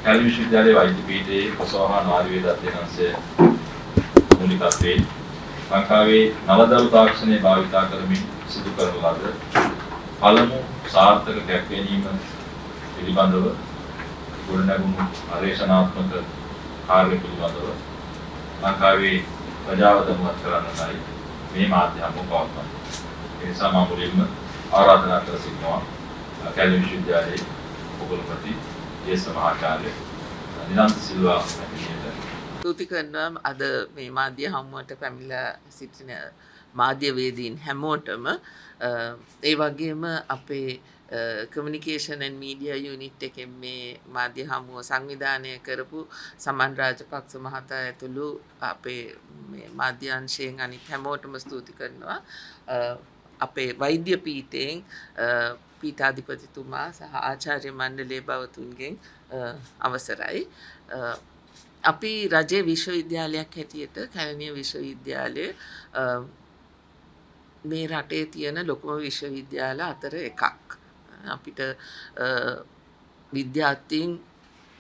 කැලණි විශ්වවිද්‍යාලයේ වෛද්‍ය පීඨයේ ප්‍රසව හා නාරි වේද අධ්‍යයන අංශය මූලිකත්වයෙන් ලංකාවේ නවදරු තාක්ෂණය භාවිතා කරමින් සිදු කරන ලද පළමු සාර්ථක කැප්වැනීම පිළිබඳව ගොඩනැගුණු පර්යේෂණාත්මක කාර්ය පිළිබඳව ලංකාවේ ප්‍රජාව දැනුවත් කරන්නටයි මේ මාධ්‍ය හමුව පවත්වන්නේ. ඒ නිසා මම මුලින්ම ආරාධනා කර සිටිනවා කැලණි විශ්වවිද්‍යාලයේ උපකුලපති ජ්‍යෙෂ්ඨ මහාචාර්ය නිලන්ත සිල්වා මැතිණියට. ස්තුති කරනවා අද මේ මාධ්‍ය හමුවට පැමිණලා සිටින මාධ්‍යවේදීන් හැමෝටම. ඒ වගේම අපේ කමියුනිකේෂන් ඇන්ඩ් මීඩියා යුනිට් එකෙන් මේ මාධ්‍ය හමුව සංවිධානය කරපු සමන් රාජපක්ෂ මහතා ඇතුළු අපේ මේ මාධ්‍ය අංශයෙන් අනිත් හැමෝටම ස්තුති කරනවා. අපේ වෛද්‍ය පීඨයෙන් පීඨාධිපතිතුමා සහ ආචාර්ය මණ්ඩලයේ භවතුන්ගෙන් අවසරයි. අපි රජයේ විශ්වවිද්‍යාලයක් හැටියට කැලණිය විශ්වවිද්‍යාලය මේ රටේ තියෙන ලොකුම විශ්වවිද්‍යාල අතර එකක්. අපිට විද්‍යාර්ථීන්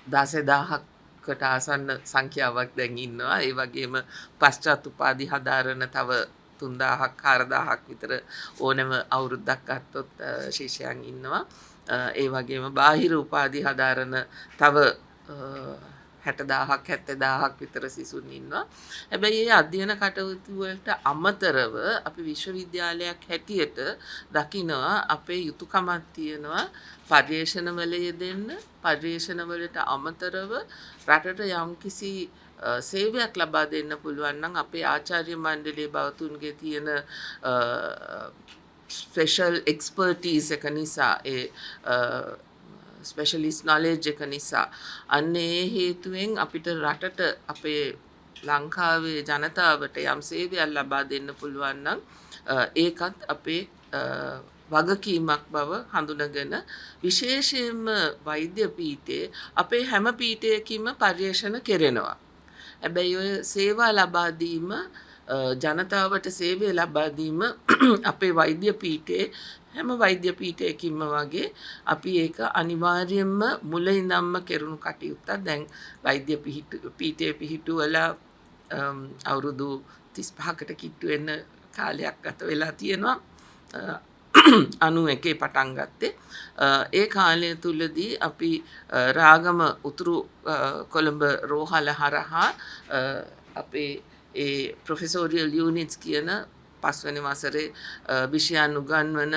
16,000කට ආසන්න සංඛ්‍යාවක් දැන් ඉන්නවා. ඒ වගේම පශ්චාත් උපාධි හදාරන තව 3000ක් 4000ක් විතර ඕනෑම අවුරුද්දක් ගත්තොත් ශිෂ්‍යයන් ඉන්නවා. ඒ වගේම බාහිර උපාධි හදාරන තව 60,000ක් 70,000ක් විතර සිසුන් ඉන්නවා. හැබැයි ඒ අධ්‍යයන කටයුතු වලට අමතරව අපි විශ්වවිද්‍යාලයක් හැටියට දකිනවා අපේ යුතුයකමක් තියෙනවා පර්යේෂණවල යෙදෙන්න. පර්යේෂණවලට අමතරව රටට යම්කිසි සේවයක් ලබා දෙන්න පුළුවන් නම් අපේ ආචාර්ය මණ්ඩලයේ භවතුන්ගේ තියෙන ස්පෙෂල් එක්ස්පර්ටීස් එක නිසා, ඒ ස්පෙෂලිස්ට් නොලෙජ් එක නිසා, අන්න ඒ හේතුවෙන් අපිට රටට, අපේ ලංකාවේ ජනතාවට යම් සේවයක් ලබා දෙන්න පුළුවන් නම් ඒකත් අපේ වගකීමක් බව හඳුනගෙන, විශේෂයෙන්ම වෛද්‍ය පීඨයේ අපේ හැම පීඨයකින්ම පර්යේෂණ කෙරෙනවා. හැබැයි ඔය සේවා ලබා දීම, ජනතාවට සේවය ලබා දීම අපේ වෛද්‍ය පීඨයේ හැම වෛද්‍ය පීඨයකින්ම වගේ අපි ඒක අනිවාර්යයෙන්ම මුල ඉඳන්ම කෙරුණු කටයුත්තක්. දැන් වෛද්‍ය පීඨයේ පිහිටුවලා අවුරුදු 35කට කිට්ටු වෙන්න කාලයක් ගත වෙලා තියෙනවා. 91 පටන් ගත්තේ. ඒ කාලය තුලදී අපි රාගම උතුරු කොළඹ රෝහල හරහා අපේ ඒ ප්‍රොෆෙසෝරියල් යුනිට්ස් කියන පස්වැනි වසරේ විෂයන් උගන්වන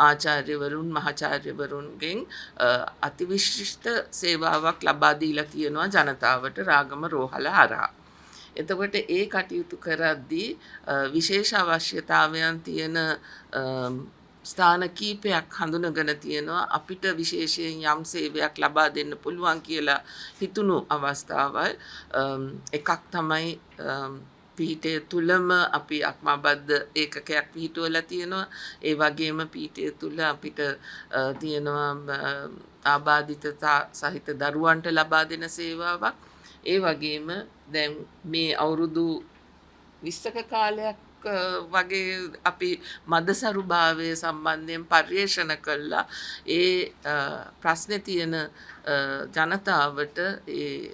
ආචාර්යවරුන් මහාචාර්යවරුන්ගෙන් අතිවිශිෂ්ට සේවාවක් ලබා දීලා තියෙනවා ජනතාවට රාගම රෝහල හරහා. එතකොට ඒ කටයුතු කරද්දී විශේෂ අවශ්‍යතාවයන් තියෙන ස්ථාන කීපයක් හඳුනගෙන තියෙනවා අපිට විශේෂයෙන් යම් සේවයක් ලබා දෙන්න පුළුවන් කියලා හිතුණු අවස්ථාවල්. එකක් තමයි පීඨය තුලම අපි අක්මාබද්ධ ඒකකයක් පිහිටුවලා තියෙනවා. ඒ වගේම පීඨය තුල අපිට තියෙනවා ආබාධිතතා සහිත දරුවන්ට ලබා දෙන සේවාවක්. ඒ වගේම දැන් මේ අවුරුදු 20ක කාලයක් වගේ අපි මදසරුභාවය සම්බන්ධයෙන් පර්යේෂණ කළා. ඒ ප්‍රශ්නේ තියෙන ජනතාවට, ඒ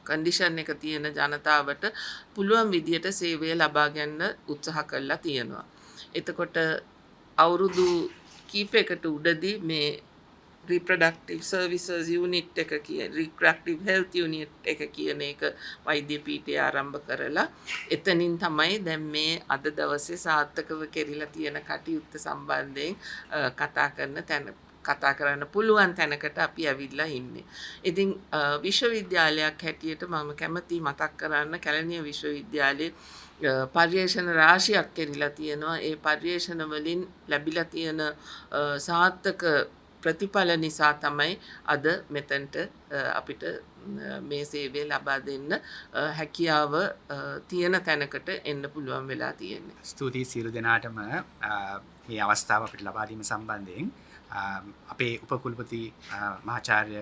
කන්ඩිෂන් එක තියෙන ජනතාවට පුළුවන් විදියට සේවය ලබා ගන්න උත්සාහ කරලා තියෙනවා. එතකොට අවුරුදු කීපයකට උඩදී මේ රිප්‍රොඩක්ටිව් සර්විසස් යුනිට් එක කිය රිප්‍රොඩක්ටිව් හෙල්ත් යුනිට් එක කියන එක වෛද්‍ය පීඨය ආරම්භ කරලා එතනින් තමයි දැන් මේ අද දවසේ සාර්ථකව කෙරිලා තියෙන කටයුත්ත සම්බන්ධයෙන් කතා කරන තැන, කතා කරන්න පුළුවන් තැනකට අපි ඇවිල්ලා ඉන්නේ. ඉතින් විශ්වවිද්‍යාලයක් හැටියට මම කැමති මතක් කරන්න කැලණිය විශ්වවිද්‍යාලයේ පර්යේෂණ රාශියක් කෙරිලා තියෙනවා. ඒ පර්යේෂණ වලින් ලැබිලා තියෙන සාර්ථක ප්‍රතිඵල නිසා තමයි අද මෙතනට අපිට මේ සේවය ලබා දෙන්න හැකියාව තියෙන තැනකට එන්න පුළුවන් වෙලා තියෙන්නේ. ස්තුතියි සියලු දෙනාටම මේ අවස්ථාව අපිට ලබා දීම සම්බන්ධයෙන්. අපේ උපකුලපති මහාචාර්ය,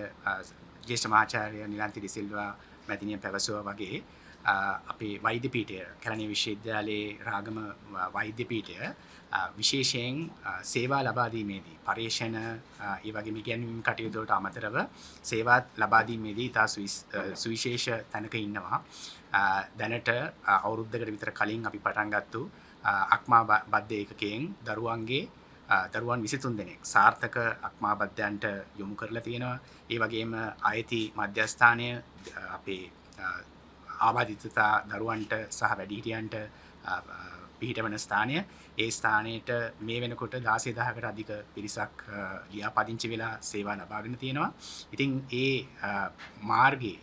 ජ්‍යෙෂ්ඨ මහාචාර්ය නිලන්ති ඩි සිල්වා මැතිණිය පැවසුවා වගේ අපේ වෛද්‍ය පීඨය, කැලණිය විශ්වවිද්‍යාලයේ රාගම වෛද්‍ය පීඨය විශේෂයෙන් සේවා ලබා දීමේදී පර්යේෂණ, ඒ වගේම ඉගැන්වීම් කටයුතු වලට අමතරව සේවා ලබා දීමේදී ඉතා සුවිශේෂ තැනක ඉන්නවා. දැනට අවුරුද්දකට විතර කලින් අපි පටන් ගත්තු අක්මා බද්ධ ඒකකයෙන් දරුවන් 23 දෙනෙක් සාර්ථක අක්මා බද්ධයන්ට යොමු කරලා තියෙනවා. ඒ වගේම අයති මධ්‍යස්ථානය අපේ ආබාධිතතා දරුවන්ට සහ වැඩිහිටියන්ට පිහිටවන ස්ථානය, ඒ ස්ථානයට මේ වෙනකොට 16,000කට අධික පිරිසක් ලියාපදිංචි වෙලා සේවා ලබාගෙන තියෙනවා. ඉතින් ඒ මාර්ගයේ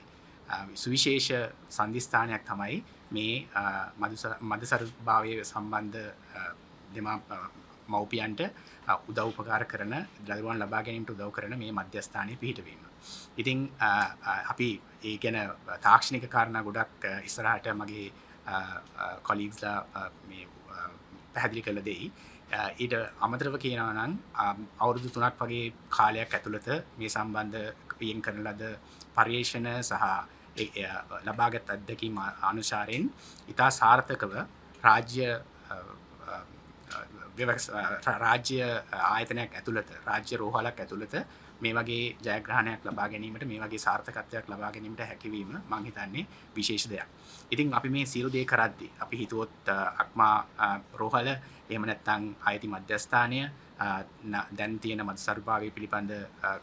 සුවිශේෂ සන්ධිස්ථානයක් තමයි මේ මදසරුභාවය සම්බන්ධ මව්පියන්ට උදව් උපකාර කරන, දරුවන් ලබා ගැනීමට උදව් කරන මේ මධ්‍යස්ථානයේ පිහිටවීම. ඉතින් අපි ඒ ගැන තාක්ෂණික කාරණා ගොඩක් ඉස්සරහට මගේ කොලීග්ස්ලා මේ පැහැදිලි කරලා දෙයි. ඊට අමතරව කියනවා නම් අවුරුදු 3ක් වගේ කාලයක් ඇතුළත මේ සම්බන්ධ වෙන් කරන ලද පර්යේෂණ සහ ලබාගත් අත්දැකීම් අනුසාරයෙන් ඉතා සාර්ථකව රාජ්‍ය ආයතනයක් ඇතුළත, රාජ්‍ය රෝහලක් ඇතුළත මේ වගේ ජයග්‍රහණයක් ලබා ගැනීමට, මේ වගේ සාර්ථකත්වයක් ලබා ගැනීමට හැකියවීම මං හිතන්නේ විශේෂ දෙයක්. ඉතින් අපි මේ සියලු දේ කරද්දී අපි හිතුවොත් අක්මා රෝහල, එහෙම නැත්නම් අයති මධ්‍යස්ථානය, දැන් තියෙන මදසරුභාවය පිළිබඳ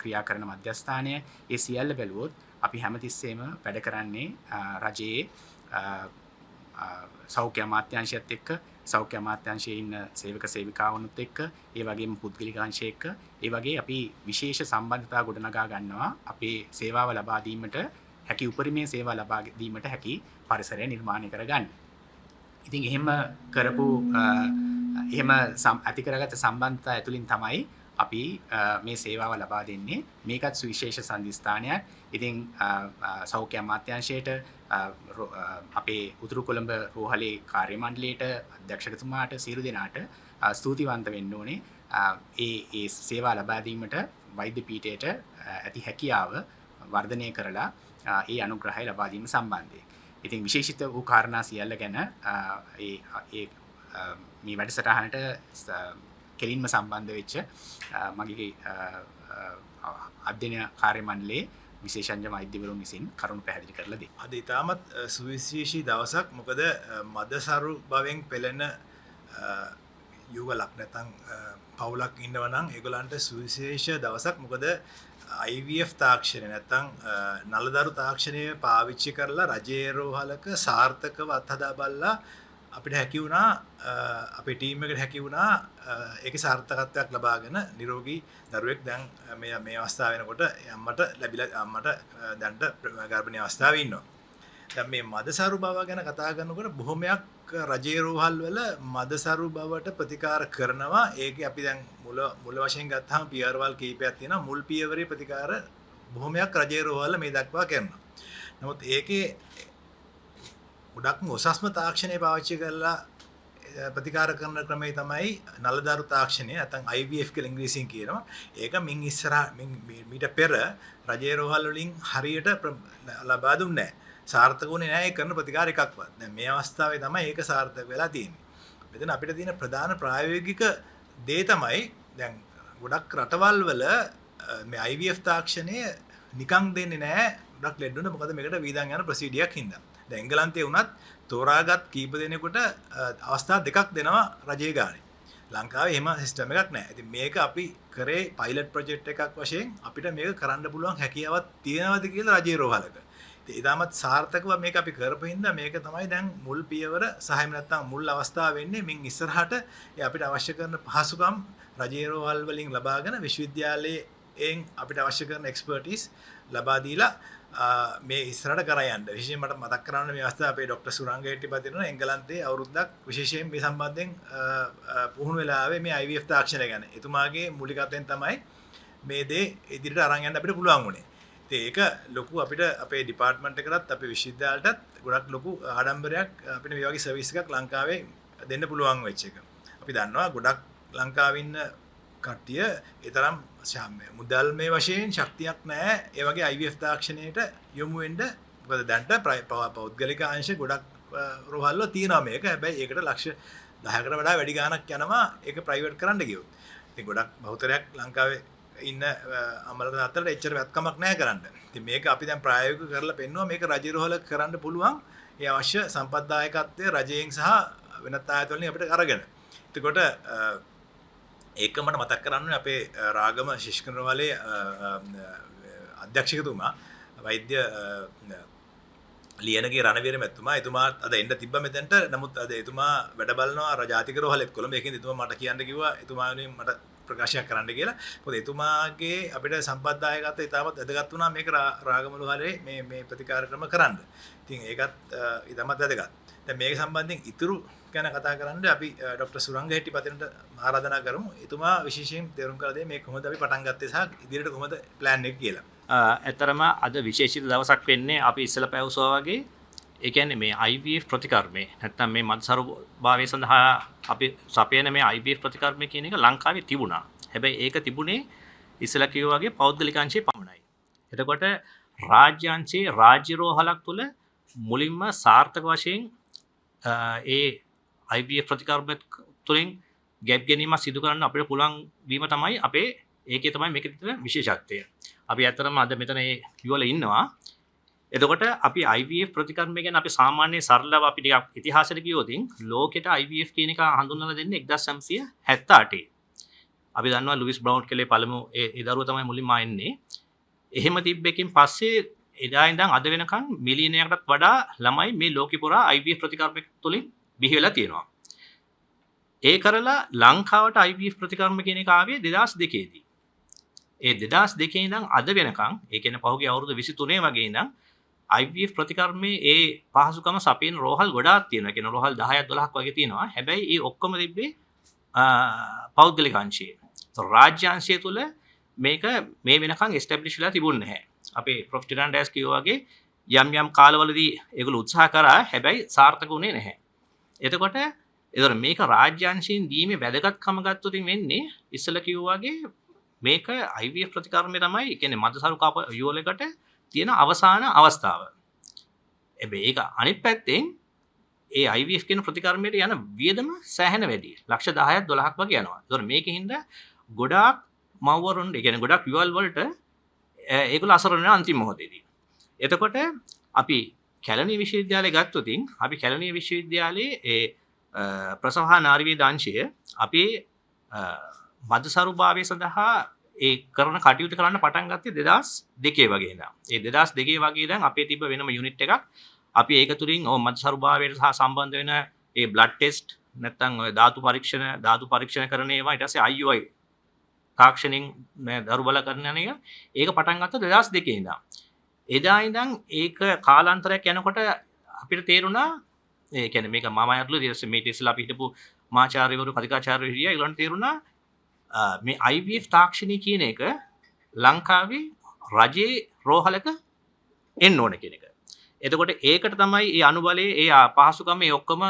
ක්‍රියා කරන මධ්‍යස්ථානය, ඒ සියල්ල බැලුවොත් අපි හැමතිස්සෙම වැඩ කරන්නේ රජයේ සෞඛ්‍ය අමාත්‍යාංශයත් එක්ක, සෞඛ්‍ය අමාත්‍යාංශයේ ඉන්න සේවක සේවිකාවනුත් එක්ක, ඒ වගේම පුද්ගලික අංශය එක්ක, ඒ වගේ අපි විශේෂ සම්බන්ධතා ගොඩනගා ගන්නවා අපේ සේවාව ලබා දීමට හැකි උපරිමයේ සේවා ලබා දීමට හැකි පරිසරය නිර්මාණය කරගන්න. ඉතින් එහෙම කරපු එහෙම ඇති කරගත්ත සම්බන්ධතා ඇතුලින් තමයි අපි මේ සේවාව ලබා දෙන්නේ. මේකත් සුවිශේෂ සන්ධිස්ථානයක්. ඉතින් සෞඛ්‍ය අමාත්‍යාංශයට, අපේ උතුරු කොළඹ රෝහලේ කාර්ය මණ්ඩලයට, අධ්‍යක්ෂකතුමාට, සියලු දෙනාට ස්තුතිවන්ත වෙන්න ඕනේ. ඒ ඒ සේවා ලබා දීමට වෛද්‍ය පීඨයට ඇති හැකියාව වර්ධනය කරලා ඒ අනුග්‍රහය ලබා දීම සම්බන්ධයෙන්. ඉතින් විශේෂිත වූ කාරණා සියල්ල ගැන ඒ ඒ මේ වැඩසටහනට කෙලින්ම සම්බන්ධ වෙච්ච මගේ අධ්‍යයන කාර්ය මණ්ඩලයේ විශේෂඥ වෛද්‍යවරුන් විසින් කරුණු පැහැදිලි කරලා දෙයි. අද ඉතාමත් සුවිශේෂී දවසක්. මොකද මදසරු භවෙන් පෙළෙන යුගලක් නැත්නම් පවුලක් ඉන්නවා නම් ඒගොල්ලන්ට සුවිශේෂ දවසක්. මොකද IVF තාක්ෂණය නැත්නම් නලදරු තාක්ෂණය පාවිච්චි කරලා රජයේ රෝහලක සාර්ථකව අත්හදා බලලා අපිට හැකි වුණා, අපේ ටීම් එකට හැකි වුණා ඒකේ සාර්ථකත්වයක් ලබාගෙන නිරෝගී දරුවෙක් දැන් මේ මේ අවස්ථාව වෙනකොට අම්මට ලැබිලා, අම්මට දැනට ගර්භණී අවස්ථාවේ ඉන්නවා. දැන් මේ මදසරු බව ගැන කතා කරනකොට බොහොමයක් රජයේ රෝහල් වල මදසරු බවට ප්‍රතිකාර කරනවා. ඒකේ අපි දැන් මුල මුල වශයෙන් ගත්තාම පියවරවල් කීපයක් තියෙනවා. මුල් පියවරේ ප්‍රතිකාර බොහොමයක් රජයේ රෝහල් මේ දක්වා කරනවා. නමුත් ඒකේ ගොඩක්ම ඔසස්ම තාක්ෂණය පාවිච්චි කරලා ප්‍රතිකාර කරන ක්‍රමය තමයි නලදරු තාක්ෂණය නැත්නම් IVF කියලා ඉංග්‍රීසියෙන් කියනවා. ඒක මින් ඉස්සරහ මීට පෙර රජයේ රෝහල් වලින් හරියට ලබා දුන්නේ නැහැ. සාර්ථක වුණේ නැහැ ඒ කරන ප්‍රතිකාර එකක්වත්. දැන් මේ අවස්ථාවේ තමයි ඒක සාර්ථක වෙලා තියෙන්නේ. මෙතන අපිට තියෙන ප්‍රධාන ප්‍රායෝගික දේ තමයි දැන් ගොඩක් රටවල් වල මේ IVF තාක්ෂණය නිකන් දෙන්නේ නැහැ. ගොඩක් ලෙඩ වුණා. මොකද මේකට වීදම් යන ප්‍රොසීඩියක් හින්දා. දැන් එංගලන්තයේ වුණත් තෝරාගත් කීප දෙනෙකුට අවස්ථා දෙකක් දෙනවා රජයේ ගානේ. ලංකාවේ එහෙම සිස්ටම් එකක් නැහැ. ඉතින් මේක අපි කරේ පයිලට් ප්‍රොජෙක්ට් එකක් වශයෙන් අපිට මේක කරන්න පුළුවන් හැකියාවක් තියෙනවද කියලා රජයේ රෝහලක. ඉතින් ඉතාමත් සාර්ථකව මේක අපි කරපු හින්දා මේක තමයි දැන් මුල් පියවර සහ එහෙම නැත්නම් මුල් අවස්ථාව වෙන්නේ. මින් ඉස්සරහට ඒ අපිට අවශ්‍ය කරන පහසුකම් රජයේ රෝහල් වලින් ලබාගෙන විශ්වවිද්‍යාලයෙන් අපිට අවශ්‍ය කරන එක්ස්පර්ටිස් ලබා දීලා මේ ඉස්සරහට කරා යන්න. විශේෂයෙන් මට මතක් කරන්න මේ අවස්ථාව අපේ ඩොක්ටර් සුරංග හෙට්ටිපතිරණ එංගලන්තයේ අවුරුද්දක් විශේෂයෙන් මේ සම්බන්ධයෙන් පුහුණු වෙලා ආවේ මේ IVF තාක්ෂණය ගැන. එතුමාගේ මූලිකත්වයෙන් තමයි මේ දේ ඉදිරියට අරන් යන්න අපිට පුළුවන් වුණේ. ඉතින් ඒක ලොකු අපිට අපේ ඩිපාර්ට්මන්ට් එකටත් අපේ විශ්වවිද්‍යාලයටත් ගොඩක් ලොකු ආඩම්බරයක් අපිට මේ වගේ සර්විස් එකක් ලංකාවේ දෙන්න පුළුවන් වෙච්ච එක. අපි දන්නවා ගොඩක් ලංකාවේ ඉන්න කට්ටිය ඒ තරම් මුදල් මේ වශයෙන් ශක්තියක් නැහැ ඒ වගේ IVF තාක්ෂණයට යොමු වෙන්න මොකද දැන්ට පෞද්ගලික අංශ ගොඩක් රෝහල් වල තියෙනවා මේක. හැබැයි ඒකට ලක්ෂ 10කට වඩා වැඩි ගාණක් යනවා ඒක ප්‍රයිවට් කරන්න ගියොත්. ඉතින් ගොඩක් බහුතරයක් ලංකාවේ ඉන්න අම්මලාට තාත්තලාට එච්චර වැත්කමක් නැහැ කරන්න. ඉතින් මේක අපි දැන් ප්‍රායෝගිකව කරලා පෙන්නුවා මේක රජ රෝහලක කරන්න පුළුවන්. ඒ අවශ්‍ය සම්පත්දායකත්වය රජයෙන් සහ වෙනත් ආයතන වලින් අපිට අරගෙන. එතකොට ඒක මට මතක් කරන්න ඕනේ අපේ රාගම ශිෂ්කන රෝහලේ අධ්‍යක්ෂකතුමා වෛද්‍ය ලියනගේ රණවීර මැතිතුමා. එතුමා අද එන්න තිබ්බ මෙතනට. නමුත් අද එතුමා වැඩ බලනවා ජාතික රෝහලෙත් කොළඹ. ඒකෙන් එතුමා මට කියන්න කිව්වා එතුමා වෙනුවෙන් මට ප්‍රකාශයක් කරන්න කියලා. මොකද එතුමාගේ අපිට සම්පත්දායකත්වය ඉතාමත් වැදගත් වුණා මේක රාගම රෝහලේ මේ මේ ප්‍රතිකාර ක්‍රම කරන්න. ඉතින් ඒකත් ඉතාමත් වැදගත්. දැන් මේක සම්බන්ධයෙන් ඉතුරු ගැන කතා කරන්න අපි ඩොක්ටර් සුරංග හෙට්ටිපතිනට ආරාධනා කරමු. එතුමා විශේෂයෙන් තේරුම් කරලා දෙයි මේ කොහොමද අපි පටන් ගත්තේ සහ ඉදිරියට කොහොමද ප්ලෑන් එක කියලා. ඇත්තරම අද විශේෂිත දවසක් වෙන්නේ අපි ඉස්සෙල්ලා පැවසුවා වගේ, ඒ කියන්නේ මේ IVF ප්‍රතිකර්මය නැත්තම් මේ මදසරු භාවය සඳහා අපි සපයන මේ IVF ප්‍රතිකර්මය කියන එක ලංකාවේ තිබුණා. හැබැයි ඒක තිබුණේ ඉස්සෙල්ලා කිව්වා වගේ පෞද්ගලික අංශයේ පමණයි. එතකොට රාජ්‍ය අංශයේ රාජ්‍ය රෝහලක් තුළ මුලින්ම සාර්ථක වශයෙන් ඒ IVF ප්‍රතිකර්ම තුළින් ගැප් ගැනීමක් සිදු කරන්න අපිට පුළුවන් වීම තමයි අපේ ඒකේ තමයි මේකේ තියෙන විශේෂත්වය. අපි ඇත්තටම අද මෙතන ඒ යුවල ඉන්නවා. එතකොට අපි IVF ප්‍රතිකර්මය ගැන අපි සාමාන්‍ය සරලව අපි ටිකක් ඉතිහාසෙට ගියොත් ලෝකෙට IVF කියන එක හඳුන්වලා දෙන්නේ 1978. අපි දන්නවා ලුයිස් බ්‍රවුන් කියලා පළමු ඒ දරුවා තමයි මුලින්ම එන්නේ. එහෙම තිබ්බ එකකින් පස්සේ එදා ඉඳන් අද වෙනකන් මිලියනයකටත් වඩා ළමයි මේ ලෝකෙ පුරා IVF ප්‍රතිකර්ම තුලින් බිහි වෙලා තියෙනවා. ඒ කරලා ලංකාවට IVF ප්‍රතිකර්ම කියන එක ආවේ 2002 දී. ඒ 2002 ඉඳන් අද වෙනකන්, ඒ කියන්නේ පහුගිය අවුරුදු 23 වගේ ඉඳන් IVF ප්‍රතිකර්මයේ ඒ පහසුකම සපයන රෝහල් ගොඩාක් තියෙනවා. ඒ කියන්නේ රෝහල් 10ක් 12ක් වගේ තියෙනවා. හැබැයි ඒ ඔක්කොම තිබ්බේ පෞද්ගලික අංශයේ. රාජ්‍ය අංශය තුල මේක මේ වෙනකන් එස්ටැබ්ලිෂ් වෙලා තිබුණ නැහැ. අපේ ප්‍රොෆ් ටිරන් ඩෑස් කිව්වා වගේ යම් යම් කාලවලදී ඒගොල්ලෝ උත්සාහ කරා, හැබැයි සාර්ථක වුණේ නැහැ. එතකොට ඒතර මේක රාජ්‍ය අංශයෙන් දීමේ වැදගත්කම ගත්තොත් වෙන්නේ ඉස්සෙල්ලා කිව්වා වගේ මේක IVF ප්‍රතිකර්මය තමයි, ඒ කියන්නේ මදසරු කප යුවලකට තියෙන අවසාන අවස්ථාව. හැබැයි ඒක අනිත් පැත්තෙන් ඒ IVF කියන ප්‍රතිකර්මයට යන වියදම සෑහෙන වැඩි. ලක්ෂ 10ක් 12ක් වගේ යනවා. ඒතර මේකෙන් හින්දා ගොඩාක් මව්වරුන්, ඒ කියන්නේ ගොඩක් යුවල් වලට ඒගොල්ලෝ අසරණ වෙනවා අන්තිම මොහොතේදී. එතකොට අපි කැලණිය විශ්වවිද්‍යාලය ගත්තොත් අපි කැලණිය විශ්වවිද්‍යාලයේ ඒ ප්‍රසව හා නාරිවේද අංශය අපේ මදසරුභාවය සඳහා ඒ කරන කටයුතු කරන්න පටන් ගත්තේ 2002 වගේ ඉඳන්. ඒ 2002 වගේ ඉඳන් අපේ තිබ්බ වෙනම යුනිට් එකක්. අපි ඒක තුලින් ඔය මදසරුභාවයට සහ සම්බන්ධ වෙන ඒ බ්ලඩ් ටෙස්ට් නැත්නම් ඔය ධාතු පරීක්ෂණ කරන ඒවා, ඊට පස්සේ IUI තාක්ෂණයෙන් දරු බල කරන එක, ඒක පටන් ගත්තා 2002 ඉඳන්. එදා ඉඳන් ඒක කාලාන්තරයක් යනකොට අපිට තේරුණා, ඒ කියන්නේ මේක මම ඇතුළු ඊට පස්සේ මේ ඉස්සෙල්ලා අපි හිටපු මාචාර්යවරු කතිකාචාර්යවරු හිටියා. ඒගොල්ලන්ට තේරුණා මේ IVF තාක්ෂණය කියන එක ලංකාවේ රජයේ රෝහලක එන්න ඕන කියන එක. එතකොට ඒකට තමයි ඒ අනුබලයේ ඒ පහසුකම ඒ ඔක්කොම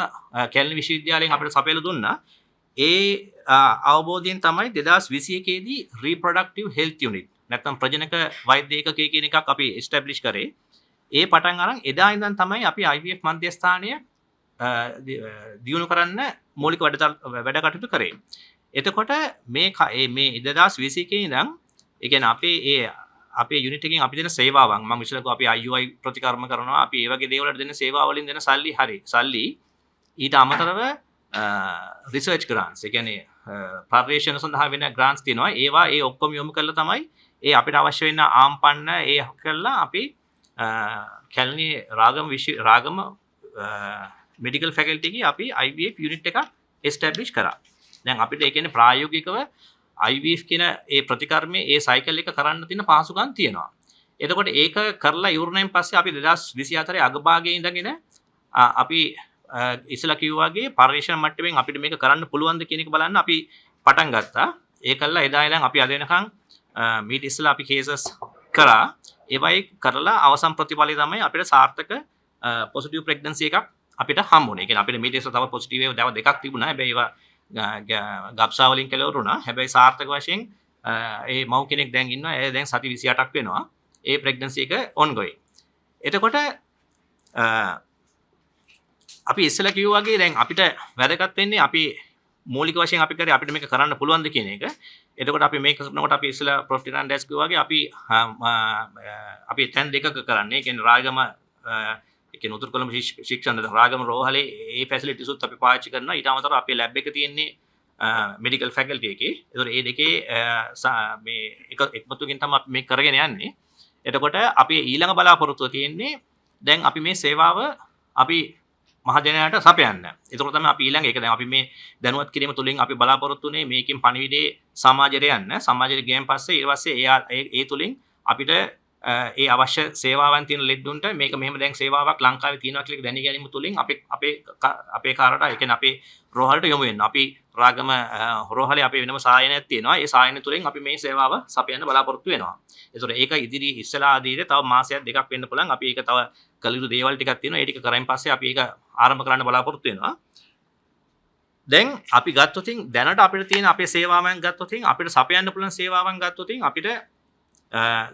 කැලණි විශ්වවිද්‍යාලයෙන් අපිට සපයලා දුන්නා. ඒ අවබෝධයෙන් තමයි 2021 දී රීප්‍රොඩක්ටිව් හෙල්ත් යුනිට් නැත්නම් ප්‍රජනක වෛද්‍ය ඒකකය කියන එකක් අපි එස්ටැබ්ලිෂ් කරේ. ඒ පටන් අරන් එදා ඉඳන් තමයි අපි IVF මධ්‍යස්ථානය දියුණු කරන්න මූලික වැඩ කටයුතු කරේ. එතකොට මේ 2021 ඉඳන් ඒ කියන්නේ අපේ ඒ අපේ යුනිට් එකෙන් අපි දෙන සේවාවන්, මම ඉස්සෙල්ලා කිව්වා අපි IUI ප්‍රතිකර්ම කරනවා, අපි ඒ වගේ දේවල් වලට දෙන සේවා වලින් දෙන සල්ලි හරි සල්ලි, ඊට අමතරව රිසර්ච් ග්‍රාන්ට්ස්, ඒ කියන්නේ පර්යේෂණ සඳහා වෙන ග්‍රාන්ට්ස් තියෙනවා. ඒවා ඒ ඔක්කොම යොමු කරලා තමයි ඒ අපිට අවශ්‍ය වෙන ආම්පන්න ඒ කරලා අපි කැලණි රාගම මෙඩිකල් ෆැකල්ටි එකේ අපි IVF unit එකක් එස්ටැබ්ලිෂ් කරා. දැන් අපිට ඒ කියන්නේ ප්‍රායෝගිකව IVF කියන ඒ ප්‍රතිකර්මයේ ඒ සයිකල් එක කරන්න තියෙන පහසුකම් තියෙනවා. එතකොට ඒක කරලා ඉවරණයෙන් පස්සේ අපි 2024 අගභාගයේ ඉඳගෙන අපි ඉස්සලා කිව්වා වගේ පර්යේෂණ මට්ටමින් අපිට මේක කරන්න පුළුවන්ද කියන එක බලන්න අපි පටන් ගත්තා. ඒ කළා එදා ඉඳන් අපි අද වෙනකන් මීට ඉස්සලා අපි කේසස් කරා. ඒවයි කරලා අවසන් ප්‍රතිඵලය තමයි අපිට සාර්ථක පොසිටිව් ප්‍රෙග්නන්සි එකක් අපිට හම්බුනේ. ඒ කියන්නේ අපිට මීට ඉස්සලා තව පොසිටිව් ඒවා තව දෙකක් තිබුණා. හැබැයි ඒවා ගබ්සා වලින් කෙලවර වුණා. හැබැයි සාර්ථක වශයෙන් ඒ මව් කෙනෙක් දැන් ඉන්නවා. ඇය දැන් සති 28ක් වෙනවා. ඒ ප්‍රෙග්නන්සි එක ඔන්ගෝයින්. එතකොට අපි ඉස්සෙල්ලා කිව්වා වගේ දැන් අපිට වැදගත් වෙන්නේ අපි මූලික වශයෙන් අපි කරේ අපිට මේක කරන්න පුළුවන්ද කියන එක. එතකොට අපි මේක කරනකොට අපි ඉස්සෙල්ලා ප්‍රොෆ් ටිරන් ඩැස් කිව්වා වගේ අපි අපි තැන් දෙකක කරන්නේ. ඒ කියන්නේ රාගම, ඒ කියන්නේ උතුරු කොළඹ ශික්ෂණ රාගම රෝහලේ ඒ ෆැසිලිටිස් උත් අපි පාවිච්චි කරනවා. ඊට අමතරව අපේ ලැබ් එක තියෙන්නේ මෙඩිකල් ෆැකල්ටි එකේ. ඒතකොට ඒ දෙකේ මේ එක එකමුතුකින් තමයි අපි මේක කරගෙන යන්නේ. එතකොට අපි ඊළඟ බලාපොරොත්තුව තියෙන්නේ දැන් අපි මේ සේවාව අපි මහජනයාට සපයන්න. එතකොට තමයි අපි ඊළඟ එක දැන් අපි මේ දැනුවත් කිරීම තුළින් අපි බලාපොරොත්තු වෙන්නේ මේකෙන් පණිවිඩේ සමාජයට යන්න. සමාජයට ගියන් පස්සේ ඊට පස්සේ ඒ තුළින් අපිට ඒ අවශ්‍ය සේවාවන් තියෙන ලෙඩ්ඩුන්ට මේක මෙහෙම දැන් සේවාවක් ලංකාවේ තියෙනවා කියලා දැන ගැනීම තුළින් අපේ අපේ අපේ කාරට, ඒ කියන්නේ අපේ රෝහලට යොමු වෙන්න. අපි රාගම රෝහලේ අපේ වෙනම සායනයක් තියෙනවා. ඒ සායනය තුළින් අපි මේ සේවාව සපයන්න බලාපොරොත්තු වෙනවා. ඒතකොට ඒක ඉදිරි ඉස්සලා ආදීට තව මාසයක් දෙකක් වෙන්න පුළුවන්. අපි ඒක තව කළ යුතු දේවල් ටිකක් තියෙනවා. ඒ ටික කරායින් පස්සේ අපි ඒක ආරම්භ කරන්න බලාපොරොත්තු වෙනවා. දැන් අපි ගත්තොත් දැනට අපිට තියෙන අපේ සේවාවන් ගත්තොත්, අපිට සපයන්න පුළුවන් සේවාවන් ගත්තොත්, අපිට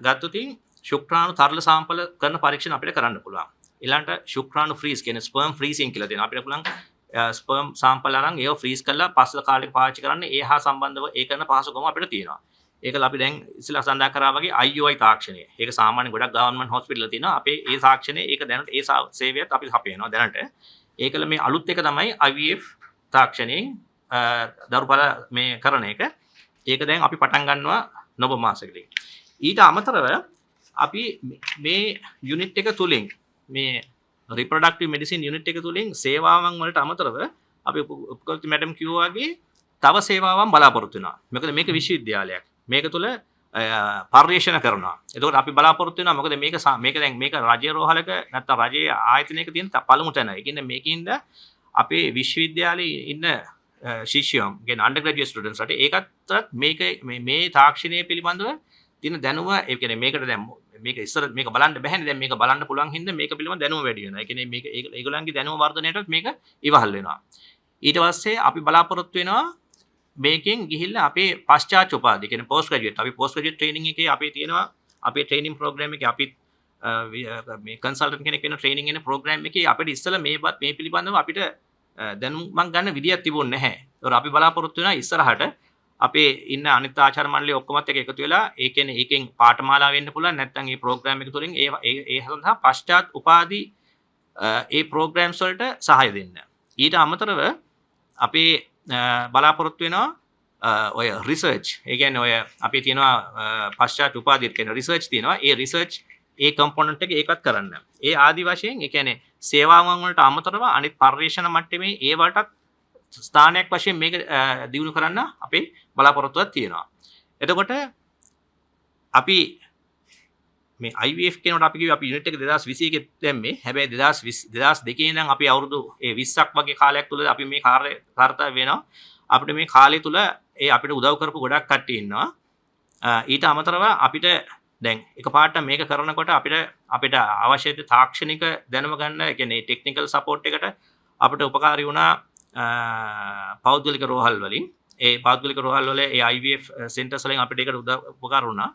ගත්තොත් ශුක්‍රාණු තරල සාම්පල කරන පරීක්ෂණ අපිට කරන්න පුළුවන්. ඊළඟට ශුක්‍රාණු ෆ්‍රීස් කියන්නේ ස්පර්ම් ෆ්‍රීසින් කියලා තියෙනවා. අපිට පුළුවන් ස්පර්ම් සාම්පල් අරන් ඒව ෆ්‍රීස් කරලා පස්ස කාලෙක පාවිච්චි කරන්න. ඒ හා සම්බන්ධව ඒ කරන පහසුකම අපිට තියෙනවා. ඒකල අපි දැන් ඉස්සෙල්ලා සඳහන් කරා වගේ IUI තාක්ෂණය. ඒක සාමාන්‍ය ගොඩක් ගවර්න්මන්ට් හොස්පිටල් වල තියෙනවා. අපේ ඒ තාක්ෂණය ඒක දැනට ඒ සේවයත් අපි සපයනවා දැනට. ඒකල මේ අලුත් එක තමයි IVF තාක්ෂණයෙන් දරුඵල මේ කරන එක. ඒක දැන් අපි පටන් ගන්නවා නොවැම්බර් මාසෙකදී. ඊට අමතරව අපි මේ යුනිට් එක තුලින් මේ රිප්‍රොඩක්ටිව් මෙඩිසින් යුනිට් එක තුලින් සේවාවන් වලට අමතරව අපි උපකල්ප මැඩම් කිව්වා වගේ තව සේවාවන් බලාපොරොත්තු වෙනවා. මොකද මේක විශ්වවිද්‍යාලයක්. මේක තුල පර්යේෂණ කරනවා. එතකොට අපි බලාපොරොත්තු වෙනවා මොකද මේක මේක දැන් මේක රජයේ රෝහලක නැත්නම් රජයේ ආයතනයක තියෙන පළමු තැන. ඒ කියන්නේ මේකින්ද අපේ විශ්වවිද්‍යාලයේ ඉන්න ශිෂ්‍යයන්, කියන්නේ අන්ඩර්ග්‍රැජුවේට් ස්ටුඩන්ට්ස් ලාට ඒකත් මේක මේ තාක්ෂණය පිළිබඳව තියෙන දැනුම, ඒ කියන්නේ මේකට දැන් මේක ඉස්සර මේක බලන්න බැහැනේ. දැන් මේක බලන්න පුළුවන් හින්දා මේක පිළිබඳ දැනුම වැඩි වෙනවා. ඒ කියන්නේ මේක ඒගොල්ලන්ගේ දැනුම වර්ධනයටත් මේක ඉවහල් වෙනවා. ඊට පස්සේ අපි බලාපොරොත්තු වෙනවා මේකෙන් ගිහිල්ලා අපේ පශ්චාත් උපාධි, කියන්නේ පෝස්ට් ග්‍රැජුවේට්, අපි පෝස්ට් ග්‍රැජුවේට් ට්‍රේනින් එකේ අපේ තියෙනවා අපේ ට්‍රේනින් ප්‍රෝග්‍රෑම් එකේ අපි මේ කන්සල්ටන්ට් කෙනෙක් වෙන ට්‍රේනින් එන ප්‍රෝග්‍රෑම් එකේ අපිට ඉස්සෙල්ලා මේ පිළිබඳව අපිට දැනුමක් ගන්න විදියක් තිබුණේ නැහැ. ඒතකොට අපි බලාපොරොත්තු වෙනවා ඉස්සරහට අපේ ඉන්න අනිත් ආචාර්ය මණ්ඩලය ඔක්කොමත් එක්ක එකතු වෙලා ඒ කියන්නේ ඒකෙන් පාඨමාලා වෙන්න පුළුවන්, නැත්නම් ඒ ප්‍රෝග්‍රෑම් එක තුළින් ඒ ඒ සඳහා පශ්චාත් උපාධි ඒ ප්‍රෝග්‍රෑම්ස් වලට සහාය දෙන්න. ඊට අමතරව අපේ බලාපොරොත්තු වෙනවා ඔය රිසර්ච්, ඒ කියන්නේ ඔය අපේ තියෙනවා පශ්චාත් උපාධිය කියන රිසර්ච් තියෙනවා. ඒ රිසර්ච් ඒ කම්පොනන්ට් එක ඒකත් කරන්න. ඒ ආදි වශයෙන් ඒ කියන්නේ සේවාවන් වලට අමතරව අනිත් පර්යේෂණ මට්ටමේ ඒ වලටත් ස්ථානයක් වශයෙන් මේක දියුණු කරන්න අපේ බලාපොරොත්තුවක් තියෙනවා. එතකොට අපි මේ IVF කියනකොට අපි කිව්වේ අපි යුනිට් එක 2021 දැම්මේ. හැබැයි 2020 2002 ඉඳන් අපි අවුරුදු ඒ 20ක් වගේ කාලයක් තුල අපි මේ කාර්ය කාර්යය වෙනවා. අපිට මේ කාලය තුල ඒ අපිට උදව් කරපු ගොඩක් කට්ටිය ඉන්නවා. ඊට අමතරව අපිට දැන් එකපාරට මේක කරනකොට අපිට අපිට අවශ්‍ය තාක්ෂණික දැනුම ගන්න, ඒ කියන්නේ ටෙක්නිකල් සපෝට් එකට අපිට උපකාරී වුණා පෞද්ගලික රෝහල් වලින්. ඒ පෞද්ගලික රෝහල් වල ඒ IVF centres වලින් අපිට ඒකට උදව් උපකාර වුණා.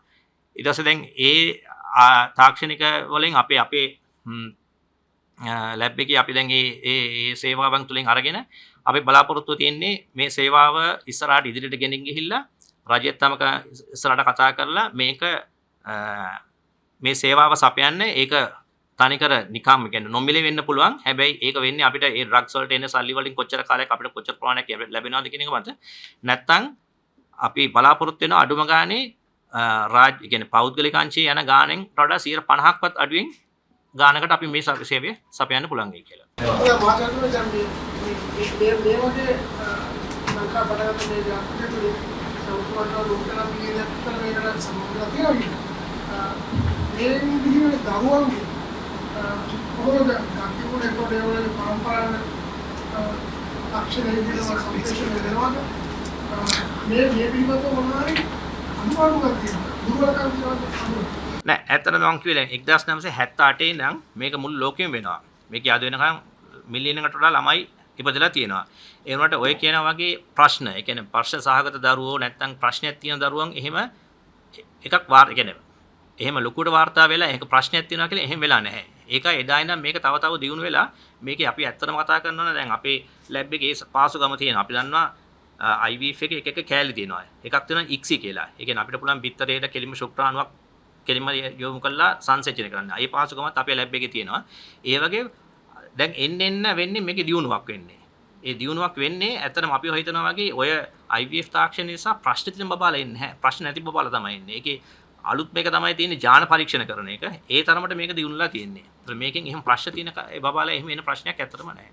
ඊට පස්සේ දැන් ඒ තාක්ෂණික වලින් අපේ අපේ ලැබ් එකේ අපි දැන් ඒ ඒ ඒ සේවාවන් තුලින් අරගෙන අපි බලාපොරොත්තුව තියෙන්නේ මේ සේවාව ඉස්සරහට ඉදිරියට ගෙනින් ගිහිල්ලා රජයත් සමග ඉස්සරහට කතා කරලා මේක මේ සේවාව සපයන්න. ඒක තනිකර නිකම් කියන්නේ නොමිලේ වෙන්න පුළුවන්. හැබැයි ඒක වෙන්නේ අපිට ඒ ඩ්‍රග්ස් වලට එන සල්ලි වලින් කොච්චර කාලයක් අපිට කොච්චර ප්‍රමාණයක් ලැබෙනවද කියන එක මත. නැත්තම් අපි බලාපොරොත්තු වෙන අඩුම ගානේ රාජ්‍ය කියන්නේ පෞද්ගලික අංශයේ යන ගානෙන් වඩා 50%ක්වත් අඩුවෙන් ගානකට අපි මේ සේවය සපයන්න පුළුවන් වෙයි කියලා. ඔය මහාචාර්යතුමා, දැන් මේ මේ මේ වගේ ලංකා පටන් ගන්න මේ ව්‍යාපෘතිය තුළින් සෞඛ්‍ය රුපියල් මිලියනයක් විතර මේකට සම්බන්ධ වෙලා තියෙනවා කියන්නේ. මේ විදිහේ දරුවන්ගේ කොහොමද දකිමුණ එතකොට ඒ වගේ පරම්පරාවේ ලක්ෂණ විදිහට සම්ප්‍රේෂණය වෙනවද? මේ මේ පිළිබඳව මොනවා හරි අනුමානයක් තියෙනවද? දුර්වලකම් තියෙනවද? නෑ, ඇත්තටම මං කිව්වේ දැන් 1978 ඉඳන් මේක මුළු ලෝකෙම වෙනවා. මේක අද වෙනකන් මිලියනකට වඩා ළමයි ඉපදලා තියෙනවා. ඒ වුණාට ඔය කියන වගේ ප්‍රශ්න, ඒ කියන්නේ ප්‍රශ්න සහගත දරුවෝ නැත්තම් ප්‍රශ්නයක් තියෙන දරුවන් එහෙම එකක් වාර, ඒ කියන්නේ එහෙම ලොකුට වාර්තා වෙලා ඒක ප්‍රශ්නයක් තියෙනවා කියලා එහෙම වෙලා නැහැ. ඒකයි එදා ඉඳන් මේක තව තව දියුණු වෙලා මේකේ අපි ඇත්තටම කතා කරනවා නම් දැන් අපේ ලැබ් එකේ ඒ පාසුකම තියෙනවා. අපි දන්නවා IVF එකේ එක එක කෑලි තියෙනවා. එකක් තියෙනවා ICSI කියලා. ඒ කියන්නේ අපිට පුළුවන් බිත්තරේට කෙලින්ම ශුක්‍රාණුවක් කෙලින්ම යොමු කරලා සංසේචනය කරන්න. ඒ පහසුකමත් අපේ ලැබ් එකේ තියෙනවා. ඒ වගේ දැන් එන්න එන්න වෙන්නේ මේකේ දියුණුවක් වෙන්නේ. ඒ දියුණුවක් වෙන්නේ ඇත්තටම අපි හිතනවා වගේ ඔය IVF තාක්ෂණ නිසා ප්‍රශ්න තියෙන බබාලා එන්නේ නැහැ. ප්‍රශ්න නැති බබාලා තමයි එන්නේ. ඒකේ අලුත් මේක තමයි තියෙන්නේ ඥාන පරීක්ෂණ කරන එක. ඒ තරමට මේක දියුණුලා තියෙන්නේ. ඒතර මේකෙන් එහෙම ප්‍රශ්න තියෙන ඒ බබාලා එහෙම එන ප්‍රශ්නයක් ඇත්තටම නැහැ.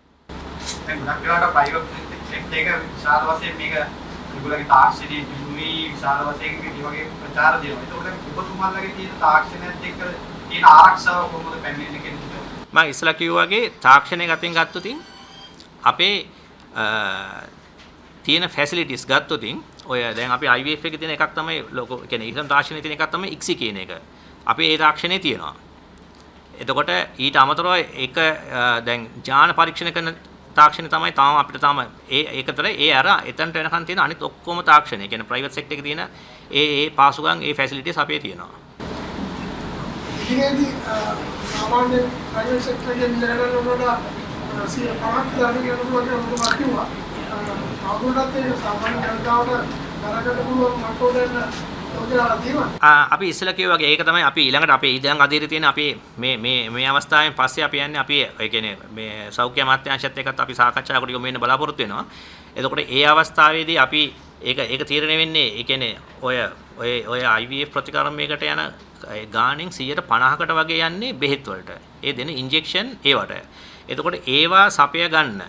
දැන් ගොඩක් වෙලාවට ප්‍රයිවට් සෙක්ටර් එක විශාල වශයෙන් මේක ඒගොල්ලන්ගේ තාක්ෂණයේ දියුණුවයි විශාල වශයෙන් මේ වගේ ප්‍රචාර දෙනවා. ඒතකොට දැන් ඔබතුමාලගේ තියෙන තාක්ෂණයත් එක්ක තියෙන ආරක්ෂාව කොහොමද පැමිණෙන කෙනෙකුට? මම ඉස්සලා කිව්වා වගේ තාක්ෂණය ගතින් ගත්තොත් අපේ තියෙන ෆැසිලිටිස් ගත්තොත් ඔය දැන් අපි IVF එකේ තියෙන එකක් තමයි ලොකෝ කියන්නේ ඉස්ලාම් තාක්ෂණයේ තියෙන එකක් තමයි ICSI කියන එක. අපි ඒ තාක්ෂණේ තියෙනවා. එතකොට ඊට අමතරව ඒක දැන් ඥාන පරීක්ෂණ කරන තාක්ෂණය තමයි තාම අපිට තාම ඒ ඒකතර ඒ අර එතනට වෙනකන් තියෙන අනිත් ඔක්කොම තාක්ෂණය. ඒ කියන්නේ ප්‍රයිවට් සෙක්ටර් එකේ තියෙන ඒ ඒ පාසුකම් ඒ ෆැසිලිටිස් අපේ තියෙනවා. ඉතින්දී සාමාන්‍ය ප්‍රයිවට් සෙක්ටර් එකේ මිල ගණන් වලට 50ක් දාන කියනවා කියලා ඔබතුමා කිව්වා. තවදුරටත් ඒක සාමාන්‍ය ජනතාවට දරගන්න පුළුවන් මට්ටමට යන්න යෝජනාවක් තියෙනවා. අපි ඉස්සෙල්ලා කිව්වා වගේ ඒක තමයි අපි ඊළඟට අපේ ඊළඟ අධීරේ තියෙන අපේ මේ මේ මේ අවස්ථාවෙන් පස්සේ අපි යන්නේ අපි ඒ කියන්නේ මේ සෞඛ්‍ය අමාත්‍යාංශයත් එක්කත් අපි සාකච්ඡාවකට යොමු වෙන්න බලාපොරොත්තු වෙනවා. එතකොට ඒ අවස්ථාවේදී අපි ඒක ඒක තීරණය වෙන්නේ ඒ කියන්නේ ඔය ඔය ඔය IVF ප්‍රතිකර්මයකට යන ගාණෙන් 150කට වගේ යන්නේ බෙහෙත් වලට. ඒ දෙන ඉන්ජෙක්ෂන් ඒවට. එතකොට ඒවා සපය ගන්න.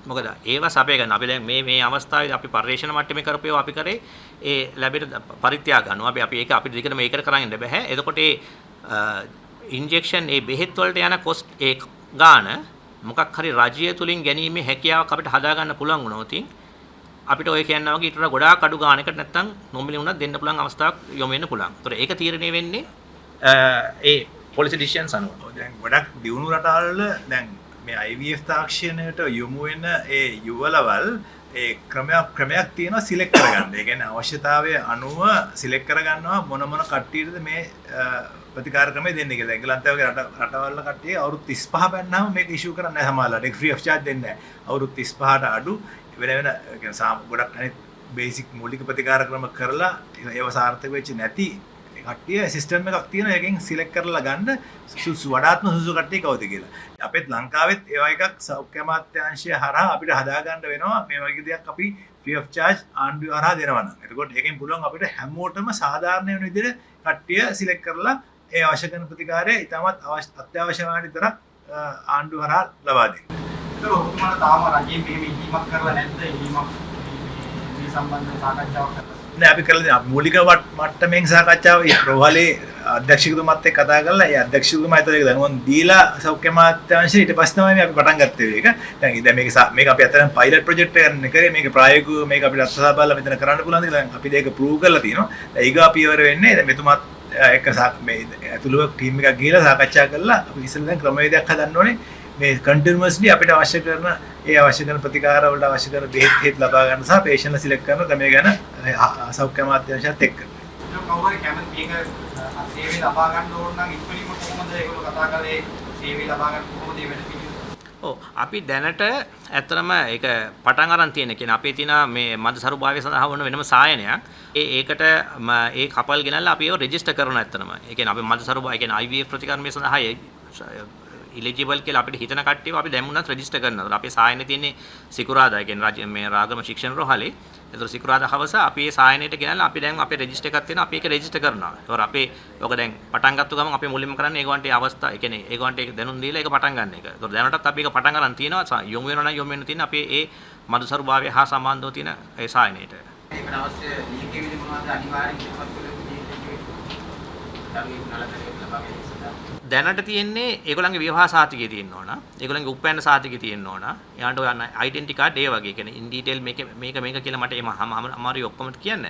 මොකද ඒවා සපය ගන්න. අපි දැන් මේ මේ අවස්ථාවේදී අපි පර්යේෂණ මට්ටමේ කරපු ඒවා අපි කරේ ඒ ලැබෙන පරිත්‍යාග ගන්නවා. අපි අපි ඒක අපිට දිගටම ඒකට කරන් ඉන්න බෑ. එතකොට ඒ ඉන්ජෙක්ෂන් ඒ බෙහෙත් වලට යන කොස්ට් ඒ ගාණ මොකක් හරි රජය තුලින් ගැනීමේ හැකියාවක් අපිට හදා ගන්න පුළුවන් වුණොත් අපිට ඔය කියනවා වගේ ඊට වඩා ගොඩාක් අඩු ගාණකට නැත්තම් නොමිලේ වුණත් දෙන්න පුළුවන් අවස්ථාවක් යොමු වෙන්න පුළුවන්. ඒතර ඒක තීරණය වෙන්නේ ඒ පොලිසි ඩිසිෂන්ස් අනුව. ඔව් දැන් ගොඩක් දියුණු රටවල් වල දැන් මේ IVF තාක්ෂණයට යොමු වෙන ඒ යුවලවල් ඒ ක්‍රමයක් තියෙනවා සිලෙක්ට් කරගන්න. ඒ කියන්නේ අවශ්‍යතාවය අනුව සිලෙක්ට් කරගන්නවා මොන මොන කට්ටියටද මේ ප්‍රතිකාර ක්‍රමය දෙන්නේ කියලා. එංගලන්තය වගේ රටවල් වල කට්ටිය අවුරුදු 35 බැන්නාම මේක ඉෂුව කරන්නේ නැහැ සමහරවල්ලාට. ඒක ෆ්‍රී ඔෆ් චාර්ජ් දෙන්නේ නැහැ. අවුරුදු 35ට අඩු වෙන වෙන ඒ කියන්නේ ගොඩක් අනිත් බේසික් මූලික ප්‍රතිකාර ක්‍රම කරලා ඒව සාර්ථක වෙච්ච නැති කට්ටිය සිස්ටම් එකක් තියෙනවා. ඒකෙන් සිලෙක්ට් කරලා ගන්න සුසු වඩාත්ම සුසු කට්ටිය කවුද කියලා. අපේත් ලංකාවෙත් ඒ වගේ එකක් සෞඛ්‍ය අමාත්‍යාංශය හරහා අපිට හදා ගන්න වෙනවා. මේ වගේ දෙයක් අපි ෆ්‍රී ඔෆ් චාර්ජ් ආණ්ඩුව හරහා දෙනවා නම්. එතකොට ඒකෙන් පුළුවන් අපිට හැමෝටම සාධාරණ වෙන විදිහට කට්ටිය සිලෙක්ට් කරලා ඒ අවශ්‍ය කරන ප්‍රතිකාරය ඉතාමත් අත්‍යවශ්‍ය වන විතරක් ආණ්ඩුව හරහා ලබා දෙන්න. ඒතර ඔබතුමාලා තාම රජයෙන් මෙහෙම ඉල්ලීමක් කරලා නැද්ද? ඉල්ලීමක් මේ සම්බන්ධව සාකච්ඡාවක් කරලා නෑ අපි කරලා දෙනවා. මූලික මට්ටමින් සාකච්ඡාව රෝහලේ අධ්‍යක්ෂකතුමාත් එක්ක කතා කරලා ඒ අධ්‍යක්ෂකතුමා ඒතර ඒක දැනුම් දීලා සෞඛ්‍ය අමාත්‍යාංශය ඊට පස්සේ තමයි මේ අපි පටන් ගත්තේ මේක. දැන් දැන් මේක මේක අපි අතරම පයිලට් ප්‍රොජෙක්ට් එකක් නේ කරේ. මේක ප්‍රායෝගිකව මේක අපිට අත්හදා බලලා මෙතන කරන්න පුළුවන්ද කියලා දැන් අපි ඒක ප්‍රූව් කරලා තියෙනවා. දැන් ඊගා පියවර වෙන්නේ දැන් මෙතුමාත් එක්ක මේ ඇතුළුව ටීම් එකක් ගිහලා සාකච්ඡා කරලා අපි ඉස්සෙල්ලා දැන් ක්‍රමවේදයක් හදන්න ඕනේ. මේ කන්ටිනියස්ලි අපිට අවශ්‍ය කරන ඒ අවශ්‍ය කරන ප්‍රතිකාර වලට අවශ්‍ය කරන බෙහෙත් හේත් ලබා ගන්න සහ පේෂන්ට්ලා සිලෙක්ට් කරන ක්‍රමය ගැන සෞඛ්‍ය අමාත්‍යාංශයත් එක්ක. ඒක කවුරු හරි කැමති මේක සේවය ලබා ගන්න ඕන නම් ඉක්මනින්ම කොහොමද ඒගොල්ලෝ කතා කරලා ඒ සේවය ලබා ගන්න කොහොමද ඒ වැඩ පිළිවෙල? ඔව් අපි දැනට ඇත්තටම ඒක පටන් අරන් තියෙන කියන්නේ අපේ තියෙන මේ මදසරුභාවය සඳහා වන වෙනම සායනයක්. ඒ ඒකට ඒ කපල් ගෙනල්ලා අපි ඒව රෙජිස්ටර් කරනවා ඇත්තටම. ඒ කියන්නේ අපි මදසරුභාවය කියන්නේ IVF ප්‍රතිකර්මය සඳහා ඉලිජිබල් කියලා අපිට හිතන කට්ටියව අපි දැන් වුණත් රෙජිස්ටර් කරනවා. ඒතර අපේ සායනයේ තියෙන්නේ සිකුරාදා, ඒ කියන්නේ රාජ්‍ය මේ රාගම ශික්ෂණ රෝහලේ. ඒතර සිකුරාදා හවස අපි ඒ සායනයට ගෙනල්ලා අපි දැන් අපේ රෙජිස්ටර් එකක් තියෙනවා, අපි ඒක රෙජිස්ටර් කරනවා. ඒතර අපේ ඔක දැන් පටන් ගත්ත ගමන් අපි මුලින්ම කරන්නේ ඒගොල්ලන්ට ඒ අවස්ථා, ඒ කියන්නේ ඒගොල්ලන්ට ඒක දැනුම් දීලා ඒක පටන් ගන්න එක. ඒතර දැනටත් අපි ඒක පටන් අරන් තියෙනවා. යොමු වෙනවා නම් යොමු වෙන්න තියෙන අපේ ඒ මදුසරුභාවය හා සම්බන්ධව තියෙන ඒ සායනයට. ඒකට අවශ්‍ය ලියකියවිලි මොනවද අනිවාර්යෙන් ඉදිරිපත් කළ යුතු ලියකියවිලි? දරුවෙක් නලදරුවෙක් ලබා ගැනීම සඳහා දැනට තියෙන්නේ ඒගොල්ලන්ගේ විවාහ සාතිකය තියෙන්න ඕන. ඒගොල්ලන්ගේ උප්පැන්න සාතිකය තියෙන්න ඕන. එයාන්ට ඔය ඩෙන්ටි කාඩ් ඒ වගේ. කියන්නේ ඉන් ඩීටේල් මේක මේක මේක කියලා මට එහෙම අමාරුයි ඔක්කොම කියන්න.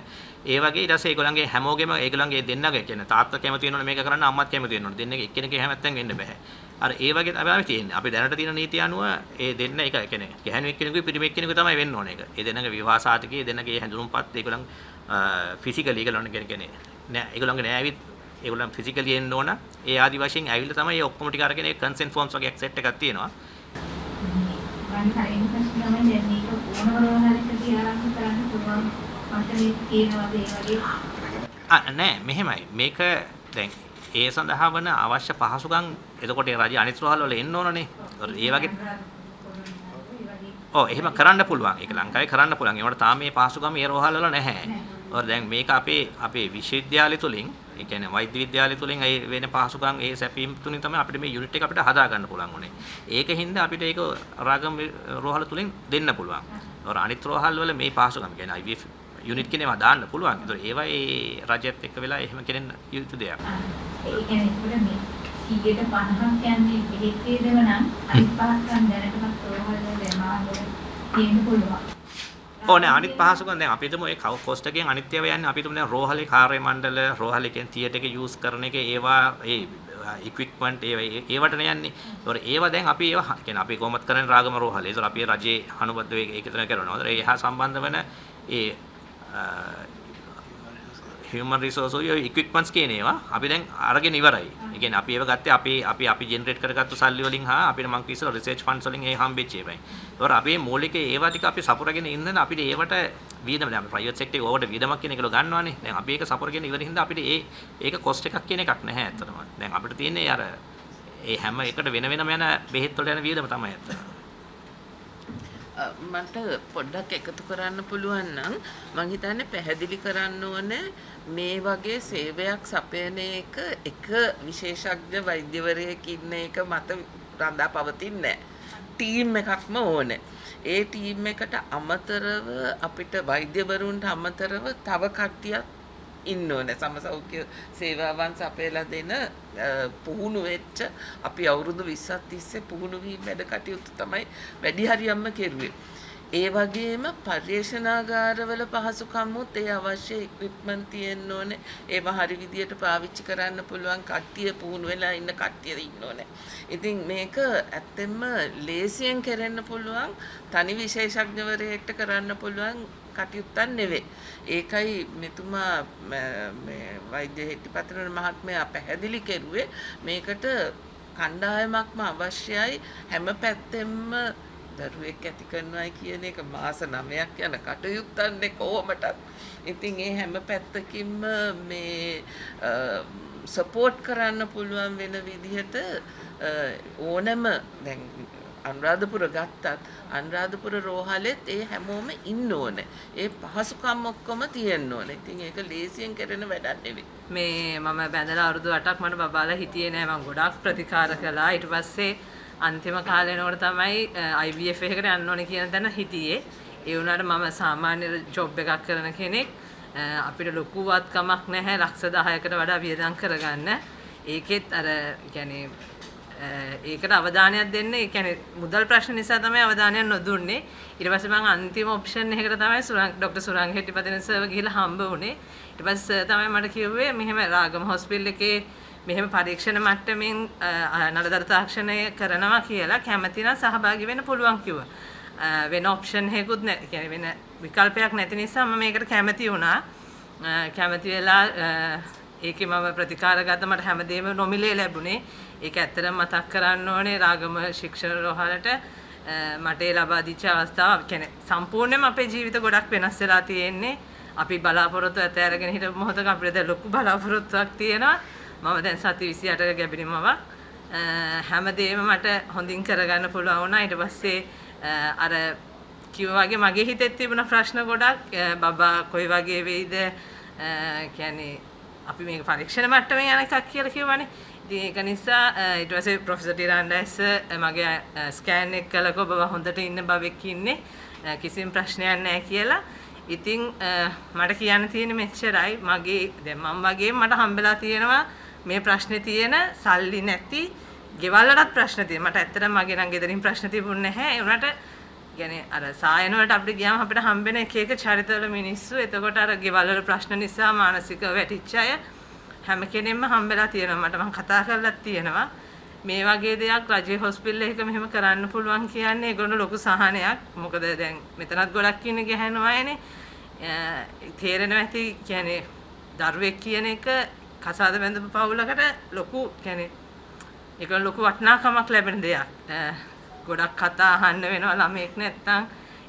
ඒ වගේ ඊට පස්සේ ඒගොල්ලන්ගේ හැමෝගෙම ඒගොල්ලන්ගේ දෙන්නගේ කියන්නේ තාත්තා කැමති වෙන්න ඕන මේක කරන්න, අම්මත් කැමති වෙන්න ඕන. දෙන්නගේ එක්කෙනෙක්ගේ හැම නැත්තම් වෙන්න බෑ. අර ඒ වගේ තමයි තියෙන්නේ. අපි දැනට තියෙන නීතිය අනුව ඒ දෙන්න එක කියන්නේ ගැහැණු එක්කෙනෙකුයි පිරිමි එක්කෙනෙකුයි තමයි වෙන්න ඕන ඒක. ඒ දෙන්නගේ විවාහ සාතිකය, ඒ දෙන්නගේ හැඳුනුම්පත් ඒගොල්ලන් ෆිසිකලි ඒගොල්ලන් කියන්නේ නෑ ඒගොල්ලන්ගේ නෑ ඇවිත් ඒගොල්ලන් ෆිසිකලි එන්න ඕන. ඒ ආදි වශයෙන් ඇවිල්ලා තමයි ඒ ඔක්කොම ටික අරගෙන ඒ කන්සෙන්ට් ෆෝම්ස් වගේ සෙට් එකක් තියෙනවා. මම හරියම ප්‍රශ්න තමයි දැන් මේක ඕනම රෝහලකදී ආරම්භ කරන්න පුළුවන් මට්ටමේ තියෙනවද ඒ වගේ? නෑ මෙහෙමයි. මේක දැන් ඒ සඳහා වන අවශ්‍ය පහසුකම් එතකොට ඒ රජයේ අනිත් රෝහල් වල එන්න ඕනනේ. ඒ වගේ ඔව් එහෙම කරන්න පුළුවන්. ඒක ලංකාවේ කරන්න පුළුවන්. ඒවට තාම මේ පහසුකම් ඒ රෝහල් වල නැහැ. ඔය දැන් මේක අපේ අපේ විශ්වවිද්‍යාලය තුලින්, ඒ කියන්නේ වෛද්‍ය විද්‍යාලය තුලින් ඒ වෙන පහසුකම් ඒ සැපීම් තුලින් තමයි අපිට මේ යුනිට් එක අපිට හදා ගන්න පුළුවන් උනේ. ඒක හින්දා අපිට ඒක රාගම රෝහල තුලින් දෙන්න පුළුවන්. ඔය අනිත් රෝහල් වල මේ පහසුකම් කියන්නේ IVF unit කියන ඒවා දාන්න පුළුවන්. ඒතර ඒවා ඒ රජයත් එක්ක වෙලා එහෙම කෙරෙන්න යුතු දෙයක්. ඒ කියන්නේ ඒකට මේ 150ක් යන්නේ බෙහෙත් වේදම නම් අනිත් පහසුකම් දැනටමත් රෝහල් වල එමාවල තියෙන්න පුළුවන්. ඔව් නෑ අනිත් පහසුකම් දැන් අපි හිතමු ඒ කොස්ට් එකෙන් අනිත් ඒවා යන්නේ අපි හිතමු දැන් රෝහලේ කාර්ය මණ්ඩල රෝහලේ කියන්නේ තියටර් එක යූස් කරන එක ඒවා ඒ ඉක්විප්මන්ට් ඒවා ඒවටනේ යන්නේ. ඒතොර ඒවා දැන් අපි ඒවා කියන්නේ අපි කොහොමත් කරන්නේ රාගම රෝහලේ. ඒතොර අපි රජයේ අනුබද්ධව ඒක විතර කරනවා. ඒතොර ඒ හා සම්බන්ධ වෙන ඒ හියුමන් රිසෝස් ඔය ඉක්විප්මන්ට්ස් කියන ඒවා අපි දැන් අරගෙන ඉවරයි. ඒ කියන්නේ අපි ඒවා ගත්තේ අපි අපි අපි ජෙනරේට් කරගත්තු සල්ලි වලින් හා අපිට මං කිව්වා රිසර්ච් ෆන්ඩ්ස් වලින් ඒ හම්බෙච්ච ඒවායි. ඒවර අපි මූලික ඒවා ටික අපි සපුරගෙන ඉන්න අපිට ඒවට වියදම දැන් අපි ප්‍රයිවට් සෙක්ටර් එක ඕවට වියදමක් කියන එකලෝ ගන්නවානේ. දැන් අපි ඒක සපුරගෙන ඉවර හින්දා අපිට ඒ ඒක කොස්ට් එකක් කියන එකක් නැහැ ඇත්තටම. දැන් අපිට තියෙන්නේ අර ඒ හැම එකට වෙන වෙනම යන බෙහෙත් වලට යන වියදම තමයි ඇත්තටම. මට පොඩ්ඩක් එකතු කරන්න පුළුවන් නම් මං හිතන්නේ පැහැදිලි කරන්න ඕනේ මේ වගේ සේවයක් සපයන එක එක විශේෂඥ වෛද්‍යවරයෙක් ඉන්න එක මත රඳා පවතින්නේ නැහැ. ටීම් එකක්ම ඕනේ. ඒ ටීම් එකට අමතරව අපිට වෛද්‍යවරුන්ට අමතරව තව කට්ටියක් ඉන්න ඕනේ. සමසෞඛ්‍ය සේවාවන් සපයලා දෙන පුහුණු වෙච්ච අපි අවුරුදු 20ක් තිස්සේ පුහුණු වීම වැඩ කටයුතු තමයි වැඩි හරියම්ම කෙරුවේ. ඒ වගේම පර්යේෂණාගාරවල පහසුකම්මුත් ඒ අවශ්‍ය ඉක්විප්මන්ට් තියෙන්න ඕනේ. ඒවා හරි විදියට පාවිච්චි කරන්න පුළුවන් කට්ටිය පුහුණු වෙලා ඉන්න කට්ටිය ඉන්න ඕනේ. ඉතින් මේක ඇත්තෙන්ම ලේසියෙන් කෙරෙන්න පුළුවන් තනි විශේෂඥවරයෙක්ට කරන්න පුළුවන් කටයුත්තක් නෙවෙයි. ඒකයි මෙතුමා මේ වෛද්‍ය හෙට්ටිපතිරණ මහත්මයා පැහැදිලි කෙරුවේ මේකට කණ්ඩායමක්ම අවශ්‍යයි. හැම පැත්තෙම දරුවෙක් ඇති කරනවායි කියන එක මාස 9ක් යන කටයුත්තන්නේ කොහොමටත්. ඉතින් ඒ හැම පැත්තකින්ම මේ සපෝට් කරන්න පුළුවන් වෙන විදිහට ඕනම දැන් අනුරාධපුර ගත්තත් අනුරාධපුර රෝහලෙත් ඒ හැමෝම ඉන්න ඕනේ. ඒ පහසුකම් ඔක්කොම තියෙන්න ඕනේ. ඉතින් ඒක ලේසියෙන් කරන වැඩක් නෙවෙයි. මේ මම බැඳලා අවුරුදු 8ක් මට බබාලා හිටියේ නෑ. මං ගොඩාක් ප්‍රතිකාර කළා. ඊට පස්සේ අන්තිම කාලේ එනකොට තමයි IVF එකකට යන්න ඕනේ කියන තැන හිටියේ. ඒ වුණාට මම සාමාන්‍ය ජොබ් එකක් කරන කෙනෙක්. අපිට ලොකු වත්කමක් නැහැ ලක්ෂ 10කට වඩා වියදම් කරගන්න. ඒකෙත් අර කියන්නේ ඒකට අවධානයක් දෙන්න, ඒ කියන්නේ මුදල් ප්‍රශ්න නිසා තමයි අවධානයක් නොදුන්නේ. ඊට පස්සේ මං අන්තිම ඔප්ෂන් එකකට තමයි ඩොක්ටර් සුරංග හෙට්ටිපතින සර්ව ගිහිල්ලා හම්බ වුණේ. ඊට පස්සේ සර් තමයි මට කිව්වේ මෙහෙම රාගම හොස්පිටල් එකේ මෙහෙම පරීක්ෂණ මට්ටමින් නලදරු තාක්ෂණය කරනවා කියලා, කැමති නම් සහභාගී වෙන්න පුළුවන් කිව්වා. වෙන ඔප්ෂන් එකකුත් නැහැ. ඒ කියන්නේ වෙන විකල්පයක් නැති නිසා මම මේකට කැමති වුණා. කැමති වෙලා ඒකේ මම ප්‍රතිකාර ගත්තා. මට හැමදේම නොමිලේ ලැබුණේ. ඒක ඇත්තටම මතක් කරන්න ඕනේ රාගම ශික්ෂණ රෝහලට මට ඒ ලබා දීච්ච අවස්ථාව. කියන්නේ සම්පූර්ණයෙන්ම අපේ ජීවිත ගොඩක් වෙනස් වෙලා තියෙන්නේ. අපි බලාපොරොත්තු ඇත අරගෙන හිටපු මොහොතක අපිට දැන් ලොකු බලාපොරොත්තුවක් තියෙනවා. මම දැන් සති 28ක ගැබිනි මවක්. හැමදේම මට හොඳින් කරගන්න පුළුවන් වුණා. ඊට පස්සේ අර කිව්වා වගේ මගේ හිතෙත් තිබුණ ප්‍රශ්න ගොඩක්. බබා කොයි වගේ වෙයිද, කියන්නේ අපි මේක පරීක්ෂණ මට්ටමේ යන එකක් කියලා කිව්වනේ. ඉතින් ඒක නිසා ඊට පස්සේ ප්‍රොෆෙසර් ටිරාන්ඩයිස් මගේ ස්කෑන් එක කළකෝ බබා හොඳට ඉන්න බබෙක් ඉන්නේ, කිසිම ප්‍රශ්නයක් නැහැ කියලා. ඉතින් මට කියන්න තියෙන්නේ මෙච්චරයි. මගේ දැන් මම වගේම මට හම්බෙලා තියෙනවා මේ ප්‍රශ්නේ තියෙන සල්ලි නැති ගෙවල් වලත් ප්‍රශ්න තියෙනවා. මට ඇත්තටම මගේ නම් ගෙදරින් ප්‍රශ්න තිබුණ නැහැ. ඒ වුණාට කියන්නේ අර සායන වලට අපිට ගියාම අපිට හම්බෙන එක එක චරිතවල මිනිස්සු. එතකොට අර ගෙවල් වල ප්‍රශ්න නිසා මානසිකව වැටිච්ච අය හැම කෙනෙක්ම හම්බෙලා තියෙනවා. මට මං කතා කරලත් තියෙනවා. මේ වගේ දෙයක් රජයේ හොස්පිටල් එකක මෙහෙම කරන්න පුළුවන් කියන්නේ ඒගොල්ලෝ ලොකු සහනයක්. මොකද දැන් මෙතනත් ගොඩක් ඉන්නේ ගැහැණු අයනේ. තේරෙනවා ඇති කියන්නේ දරුවෙක් කියන එක කසාද බැඳපු පවුලකට ලොකු කියන්නේ ඒක ලොකු වටිනාකමක් ලැබෙන දෙයක්. ගොඩක් කතා අහන්න වෙනවා ළමයෙක් නැත්තම්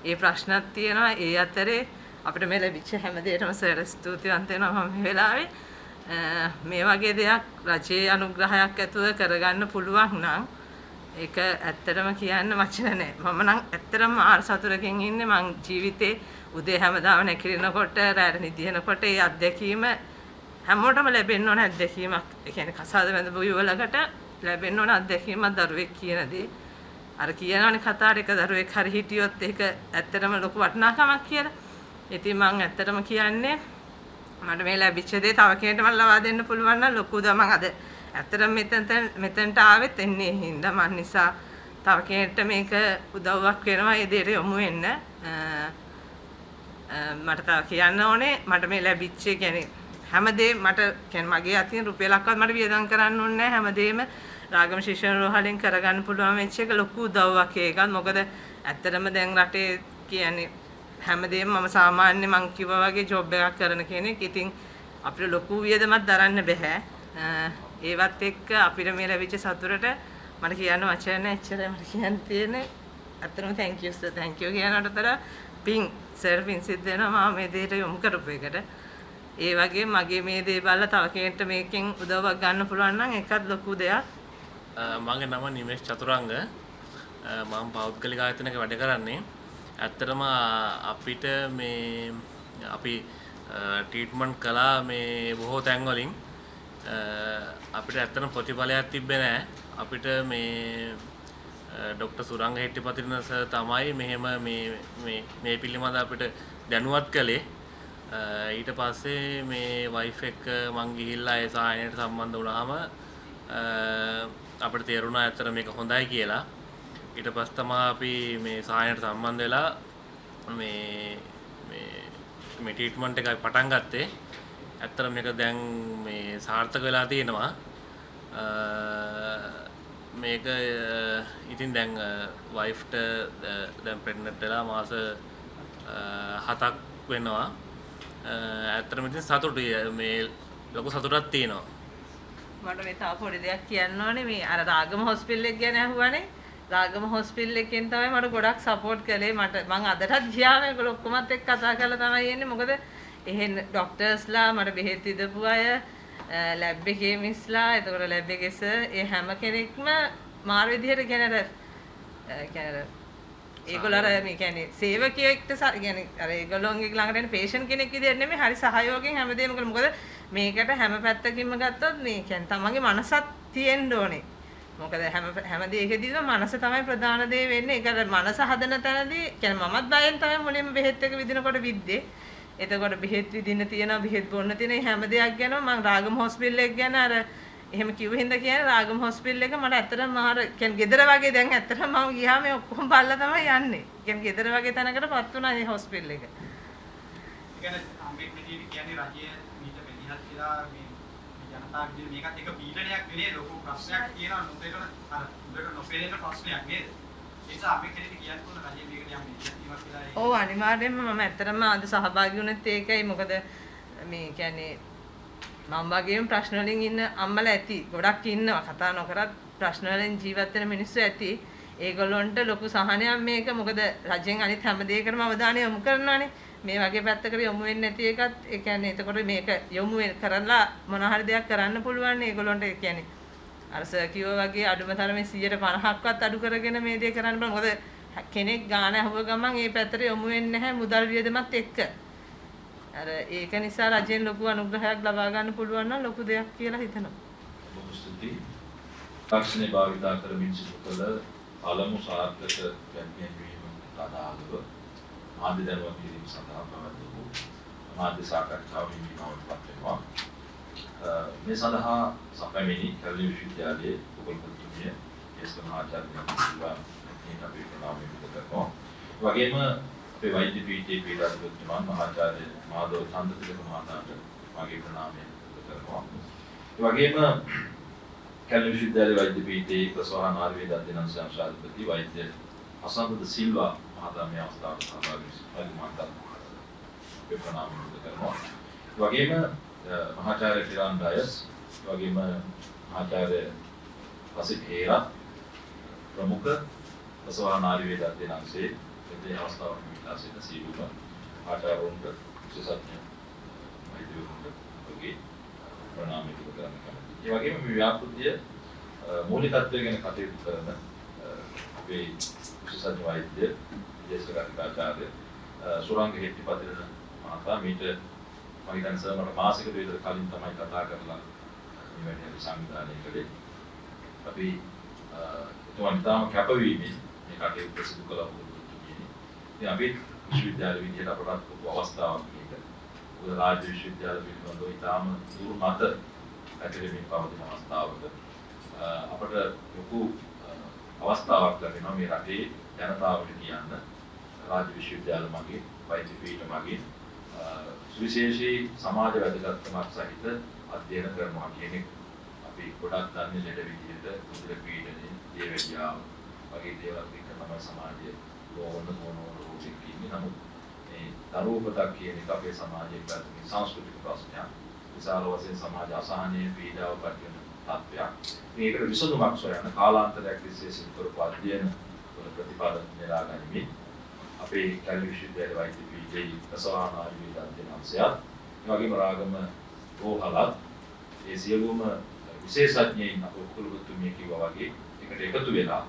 ඒ ප්‍රශ්නත් තියෙනවා. ඒ අතරේ අපිට මේ ලැබිච්ච හැම දෙයකටම සර් ස්තුතිවන්ත වෙනවා මම මේ වෙලාවේ. මේ වගේ දෙයක් රජයේ අනුග්‍රහයක් ඇතුව කරගන්න පුළුවන් නම් ඒක ඇත්තටම කියන්න වචන නෑ. මම නම් ඇත්තටම ආර සතුටකින් ඉන්නේ. මං ජීවිතේ උදේ හැමදාම නැගිටිනකොට රැට නිදිනකොට ඒ අත්දැකීම හැමෝටම ලැබෙන්න ඕන අත්දැකීමක්. ඒ කියන්නේ කසාද බැඳපු යුවලකට ලැබෙන්න ඕන අත්දැකීමක් දරුවෙක් කියන දේ. අර කියනවනේ කතාවට එක දරුවෙක් හරි හිටියොත් ඒක ඇත්තටම ලොකු වටිනාකමක් කියලා. ඉතින් මං ඇත්තටම කියන්නේ මට මේ ලැබිච්ච දේ තව කෙනෙක්ට මට ලබා දෙන්න පුළුවන් නම් ලොකු දා. මං අද ඇත්තටම මෙතනට ආවෙත් එන්නේ ඒ හින්දා. මං නිසා තව කෙනෙක්ට මේක උදව්වක් වෙනවා ඒ දෙයට යොමු වෙන්න. මට තව කියන්න ඕනේ මට මේ ලැබිච්ච කියන්නේ හැමදේම මට කියන්නේ මගේ අතින් රුපියලක්වත් මට වියදම් කරන්න ඕනේ නැහැ. හැමදේම රාගම ශිෂ්‍ය රෝහලෙන් කරගන්න පුළුවන් වෙච්ච එක ලොකු උදව්වක් ඒකත්. මොකද ඇත්තටම දැන් රටේ කියන්නේ හැමදේම මම සාමාන්‍ය මං කිව්වා වගේ ජොබ් එකක් කරන කෙනෙක්. ඉතින් අපිට ලොකු වියදමක් දරන්න බැහැ. ඒවත් එක්ක අපිට මේ ලැබිච්ච සතුටට මට කියන්න වචන නැහැ. එච්චරයි මට කියන්න තියෙන්නේ. ඇත්තටම thank you sir, thank you කියනකට වඩා පිං සර් පිං සිද්ධ වෙනවා මම මේ දෙයට යොමු කරපු එකට. ඒ වගේ මගේ මේ දේ බලලා තව කෙනෙක්ට මේකෙන් උදව්වක් ගන්න පුළුවන් නම් ඒකත් ලොකු දෙයක්. මගේ නම නිමේෂ් චතුරංග. මම පෞද්ගලික ආයතනයක වැඩ කරන්නේ. ඇත්තටම අපිට මේ අපි ට්‍රීට්මන්ට් කළා මේ බොහෝ තැන් වලින්. අපිට ඇත්තටම ප්‍රතිඵලයක් තිබ්බේ නෑ. අපිට මේ ඩොක්ටර් සුරංග හෙට්ටිපතිරණ සර් තමයි මෙහෙම මේ මේ මේ පිළිබඳ අපිට දැනුවත් කළේ. ඊට පස්සේ මේ වයිෆ් එක්ක මං ගිහිල්ලා ඒ සායනයට සම්බන්ධ වුණාම අපිට තේරුණා ඇත්තට මේක හොඳයි කියලා. ඊට පස්සේ තමයි අපි මේ සායනයට සම්බන්ධ වෙලා මේ මේ මේ ට්‍රීට්මන්ට් එක අපි පටන් ගත්තේ. ඇත්තට මේක දැන් මේ සාර්ථක වෙලා තියෙනවා. මේක ඉතින් දැන් වයිෆ්ට දැන් ප්‍රෙග්නන්ට් වෙලා මාස 7ක් වෙනවා. ඇත්තටම ඉතින් සතුටුයි, මේ ලොකු සතුටක් තියෙනවා. මට මේ තව පොඩි දෙයක් කියන්න ඕනේ. මේ අර රාගම හොස්පිටල් එක ගැන ඇහුවානේ. රාගම හොස්පිටල් එකෙන් තමයි මට ගොඩක් සපෝට් කළේ. මට මං අදටත් ගියාම ඒගොල්ලෝ ඔක්කොමත් එක්ක කතා කරලා තමයි එන්නේ. මොකද එහෙන් ඩොක්ටර්ස්ලා මට බෙහෙත් දීපු අය, ලැබ් එකේ මිස්ලා, එතකොට ලැබ් එකේ සර්, ඒ හැම කෙනෙක්ම මාර විදිහට කියන්නේ අර කියන්නේ ඒගොල්ලෝ අර මේ කියන්නේ සේවකයෙක්ට කියන්නේ අර ඒගොල්ලෝගේ ළඟට එන පේෂන්ට් කෙනෙක් විදිහට නෙමෙයි, හරි සහයෝගයෙන් හැමදේම කළා. මොකද මේකට හැම පැත්තකින්ම ගත්තොත් මේ කියන්නේ තමන්ගේ මනසත් තියෙන්න ඕනේ. මොකද හැම හැම දෙයකදීම මනස තමයි ප්‍රධාන දේ වෙන්නේ. ඒක අර මනස හදන තැනදී කියන්නේ මමත් බයෙන් තමයි මුලින්ම බෙහෙත් එක විදිනකොට විද්දේ. එතකොට බෙහෙත් විදින්න තියෙනවා, බෙහෙත් බොන්න තියෙන හැම දෙයක් ගැනම මං රාගම හොස්පිටල් එක ගැන අර එහෙම කිව්ව හින්දා කියන්නේ රාගම හොස්පිටල් එක මට ඇත්තටම මාර කියන්නේ ගෙදර වගේ දැන් ඇත්තටම මම ගියාම මේ ඔක්කොම බලලා තමයි යන්නේ. කියන්නේ ගෙදර වගේ තැනකටපත් වුණා මේ හොස්පිටල් එක. ඒ කියන්නේ අම්බේඩ්කර් කියන්නේ රජය මීට මැදිහත් කියලා මේ ජනතාව විදිහට මේකත් එක පීඩනයක් නෙවෙයි, ලොකු ප්‍රශ්නයක් තියෙනවා. නොතේරෙන අර උඩට නොපෙනෙන ප්‍රශ්නයක් නේද? ඒ නිසා අම්බේඩ්කර් කියන්න ඕන රජය මේකට යම් මැදිහත් වීමක් කියලා. ඔව් අනිවාර්යයෙන්ම මම ඇත්තටම අද සහභාගී වුණෙත් ඒකයි. මොකද මේ කියන්නේ මම වගේම ප්‍රශ්න වලින් ඉන්න අම්මලා ඇති, ගොඩක් ඉන්නවා. කතා නොකරත් ප්‍රශ්න වලින් ජීවත් වෙන මිනිස්සු ඇති. ඒගොල්ලොන්ට ලොකු සහනයක් මේක. මොකද රජෙන් අනිත් හැම දෙයකටම අවධානය යොමු කරනවානේ. මේ වගේ පැත්තකට යොමු වෙන්නේ නැති එකත් ඒ කියන්නේ එතකොට මේක යොමු කරලා මොන හරි දෙයක් කරන්න පුළුවන් ඒගොල්ලොන්ට. ඒ කියන්නේ අර සර් කිව්වා වගේ අඩුම තරමේ 150ක්වත් අඩු කරගෙන මේ දේ කරන්න බෑ. මොකද කෙනෙක් ගාන ඇහුව ගමන් ඒ පැත්තට යොමු වෙන්නේ නැහැ මුදල් වියදමත් එක්ක. අර ඒක නිසා රජයෙන් ලොකු අනුග්‍රහයක් ලබා ගන්න පුළුවන් නම් ලොකු දෙයක් කියලා හිතනවා. බොහොම ස්තුතියි. තාක්ෂණය භාවිතා කරමින් සිදු කළ පළමු සාර්ථක කැම්පේන් වීමට අදාළව මාධ්‍ය දැනුවත් කිරීම සඳහා පැවැත්වූ මාධ්‍ය සාකච්ඡාව නිමාවට පත් වෙනවා. මේ සඳහා සපැමිණි කැලණි විශ්වවිද්‍යාලයේ උපකුලපතිතුමිය කේස්කම ආචාර්ය සිල්වා මහත්මියට අපි ප්‍රණාමය පුද කරනවා. ඒ වගේම අපේ වෛද්‍ය පීඨයේ පීඨාධිපතිතුමන් මහාචාර්ය මාධව චන්ද්‍රතිලක මහතාට මගේ ප්‍රණාමය පුද කරනවා. ඒ වගේම කැලණි විශ්වවිද්‍යාලයේ වෛද්‍ය පීඨයේ ප්‍රසව හා නාරි වේද අධ්‍යයන අංශාධිපති වෛද්‍ය අසන්ත ද සිල්වා මහතා මේ අවස්ථාවට සහභාගී වී මහතාට අපේ ප්‍රණාමය පුද කරනවා. ඒ වගේම මහාචාර්ය ටිරාන් ඩයස්, ඒ වගේම මහාචාර්ය රසිත් හේරත් ප්‍රමුඛ ප්‍රසව නාඩි වේද අධ්‍යයන අංශයේ මේ අවස්ථාවට මිලා සිටින සියලුම ආචාර්යවරුන්ට, විශේෂඥ වෛද්‍යවරුන්ට ඔබගේ ප්‍රණාමය පුද කරන්න කැමතියි. ඒ වගේම මේ ව්‍යාපෘතිය මූලිකත්වය ගැන කටයුතු කරන අපේ විශේෂඥ වෛද්‍ය ජේෂ්ඨ කතිකාචාර්ය සුරංග හෙට්ටිපතිරණ මහතා මීට මම හිතන්නේ සර් මට මාසෙකට විතර කලින් තමයි කතා කරලා මේ වැඩේ අපි සංවිධානය කළේ. අපි එතුමන් ඉතාම කැපවීමෙන් මේ කටයුත්ත සිදු කළා ඔබතුමියනි. ඉතින් අපි විශ්වවිද්‍යාල විදිහට අපටත් ලොකු අවස්ථාවක් මේක. මොකද රාජ්‍ය විශ්වවිද්‍යාල පිළිබඳව ඉතාම දුරු මත පැතිරෙමින් පවතින අවස්ථාවක අපට ලොකු අවස්ථාවක් ලැබෙනවා මේ රටේ ජනතාවට කියන්න රාජ්‍ය විශ්වවිද්‍යාල මගින්, වෛද්‍ය පීඨ මගින් සුවිශේෂී සමාජ වැදගත්කමක් සහිත අධ්‍යයන කරනවා කියන එක. අපි ගොඩක් දන්නේ ලෙඩ විදිහට රුධිර පීඩනය, දියවැඩියාව වගේ දේවල් එක්ක තමයි සමාජය ඕන මොන රෝග එක්ක ඉන්නේ. නමුත් මේ දරුවපතක් කියන එක අපේ සමාජයේ පැවතුණු සංස්කෘතික ප්‍රශ්නයක්. විශාල වශයෙන් සමාජ අසහනය, පීඩාව පත් වෙන තත්ත්වයක්. මේකට විසඳුමක් සොයන කාලාන්තරයක් තිස්සේ සිදු කරපු අධ්‍යයන වල ප්‍රතිඵල නෙලා ගනිමින් අපේ කැලණි විශ්වවිද්‍යාල වෛද්‍ය පීඨයේ ප්‍රසව නාඩි වේද අධ්‍යයන අංශයත්, ඒ වගේම රාගම රෝහලත් ඒ සියලුම විශේෂඥයින් අප කුලපතිතුමිය කිව්වා වගේ එකට එකතු වෙලා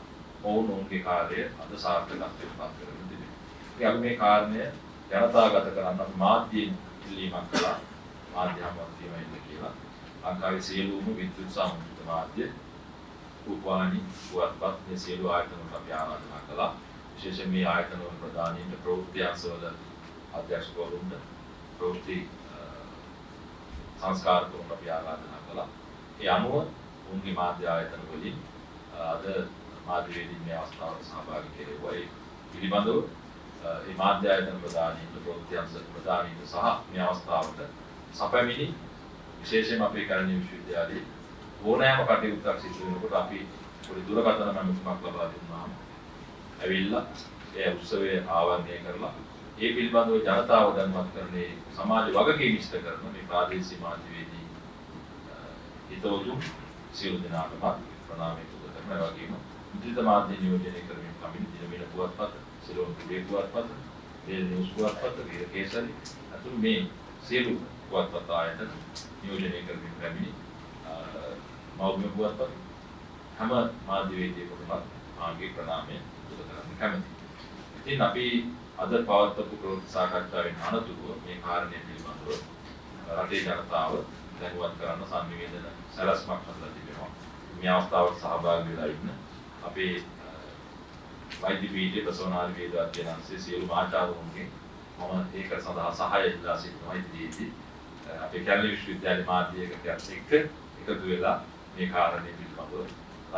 ඔවුන් ඔවුන්ගේ කාර්යය අද සාර්ථකත්වයට පත් කරගෙන තිබෙනවා. ඉතින් අපි මේ කාරණය ජනතාගත කරන්න අපි මාධ්‍යයෙන් ඉල්ලීමක් කළා. මාධ්‍ය හමුවක් තියෙනවා ඉන්න කියලා. ලංකාවේ සියලුම විද්‍යුත් සහ මුද්‍රිත මාධ්‍ය, රූපවාහිනී, පුවත්පත් මේ සියලු ආයතන වලට අපි ආරාධනා කළා. විශේෂයෙන් මේ ආයතන වල ප්‍රධානීන්ට, ප්‍රවෘත්ති අංශවල අධ්‍යක්ෂකවරුන්ට, ප්‍රවෘත්ති සංස්කාරකවරුන්ට අපි ආරාධනා කළා. ඒ අනුව ඔවුන්ගේ මාධ්‍ය ආයතන වලින් අද මාධ්‍යවේදීන් මේ අවස්ථාවට සහභාගී කෙරෙව්වා. ඒ පිළිබඳව මේ මාධ්‍ය ආයතන ප්‍රධානීන්ට, ප්‍රවෘත්ති අංශ ප්‍රධානීන්ට සහ මේ අවස්ථාවට සපැමිණි විශේෂයෙන්ම අපේ කැලණි විශ්වවිද්‍යාලයේ ඕනෑම කටයුත්තක් සිදු වෙනකොට අපි පොඩි දුරකථන මැමතුමක් ලබා දුන්නාම ඇවිල්ලා ඒ උත්සවය ආවරණය කරලා ඒ පිළිබඳව ජනතාව දැනුවත් කරන ඒ සමාජ වගකීම් ඉෂ්ට කරන මේ ප්‍රාදේශීය මාධ්‍යවේදී හිතවතුන් සියලු දෙනාටම ප්‍රණාමය පුද කරනවා. ඒ වගේම මුද්‍රිත මාධ්‍ය නියෝජනය කරමින් පමිණි දිනමින පුවත්පත, සිලෝන් ටුඩේ පුවත්පත, ඩේලි නිවුස් පුවත්පත, වීරකේසරි ඇතුළු මේ සියලු පුවත්පත් ආයතන නියෝජනය කරමින් පැමිණි මව්බිම පුවත්පත හැම මාධ්‍යවේදියෙකුටම මාගේ ප්‍රණාමය පුද කරන්න කැමතියි. ඉතින් අපි අද පවත්වපු ප්‍රවෘත්ති සාකච්ඡාවෙන් අනතුරුව මේ කාරණය පිළිබඳව රටේ ජනතාව දැනුවත් කරන්න සංනිවේදන සැලැස්මක් හදලා තිබෙනවා. මේ අවස්ථාවට සහභාගී වෙලා ඉන්න අපේ වෛද්‍ය පීඨයේ ප්‍රසව නාඩි වේද අධ්‍යයන අංශයේ සියලුම ආචාර්යවරුන්ගෙන් මම ඒක සඳහා සහාය ඉල්ලා සිටිනවා. ඉදිරියේදී අපේ කැලණි විශ්වවිද්‍යාලයේ මාධ්‍ය ඒකකයත් එක්ක එකතු වෙලා මේ කාරණය පිළිබඳව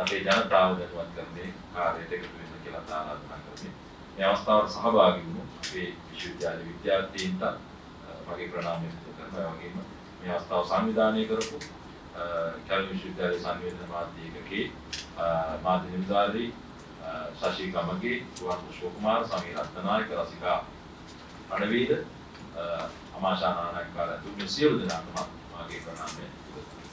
රටේ ජනතාව දැනුවත් කරන මේ කාර්යයට එකතු වෙන්න කියලා ආරාධනා කරමි. මේ අවස්ථාවට සහභාගී වුණු අපේ විශ්වවිද්‍යාල විද්‍යාර්ථීන්ට මගේ ප්‍රණාමය පුද කරනවා. ඒ වගේම මේ අවස්ථාව සංවිධානය කරපු කැලණි විශ්වවිද්‍යාලයේ සංවේදන මාධ්‍ය ඒකකයේ මාධ්‍ය නිලධාරී ශශි ගමගේ, රුවන් පුෂ්පකුමාර, සමීර රත්නායක, රසිකා රණවීර, අමාශා නානායක්කාර ඇතුළු මේ සියලු දෙනාටම මාගේ ප්‍රණාමය පුද කරනවා.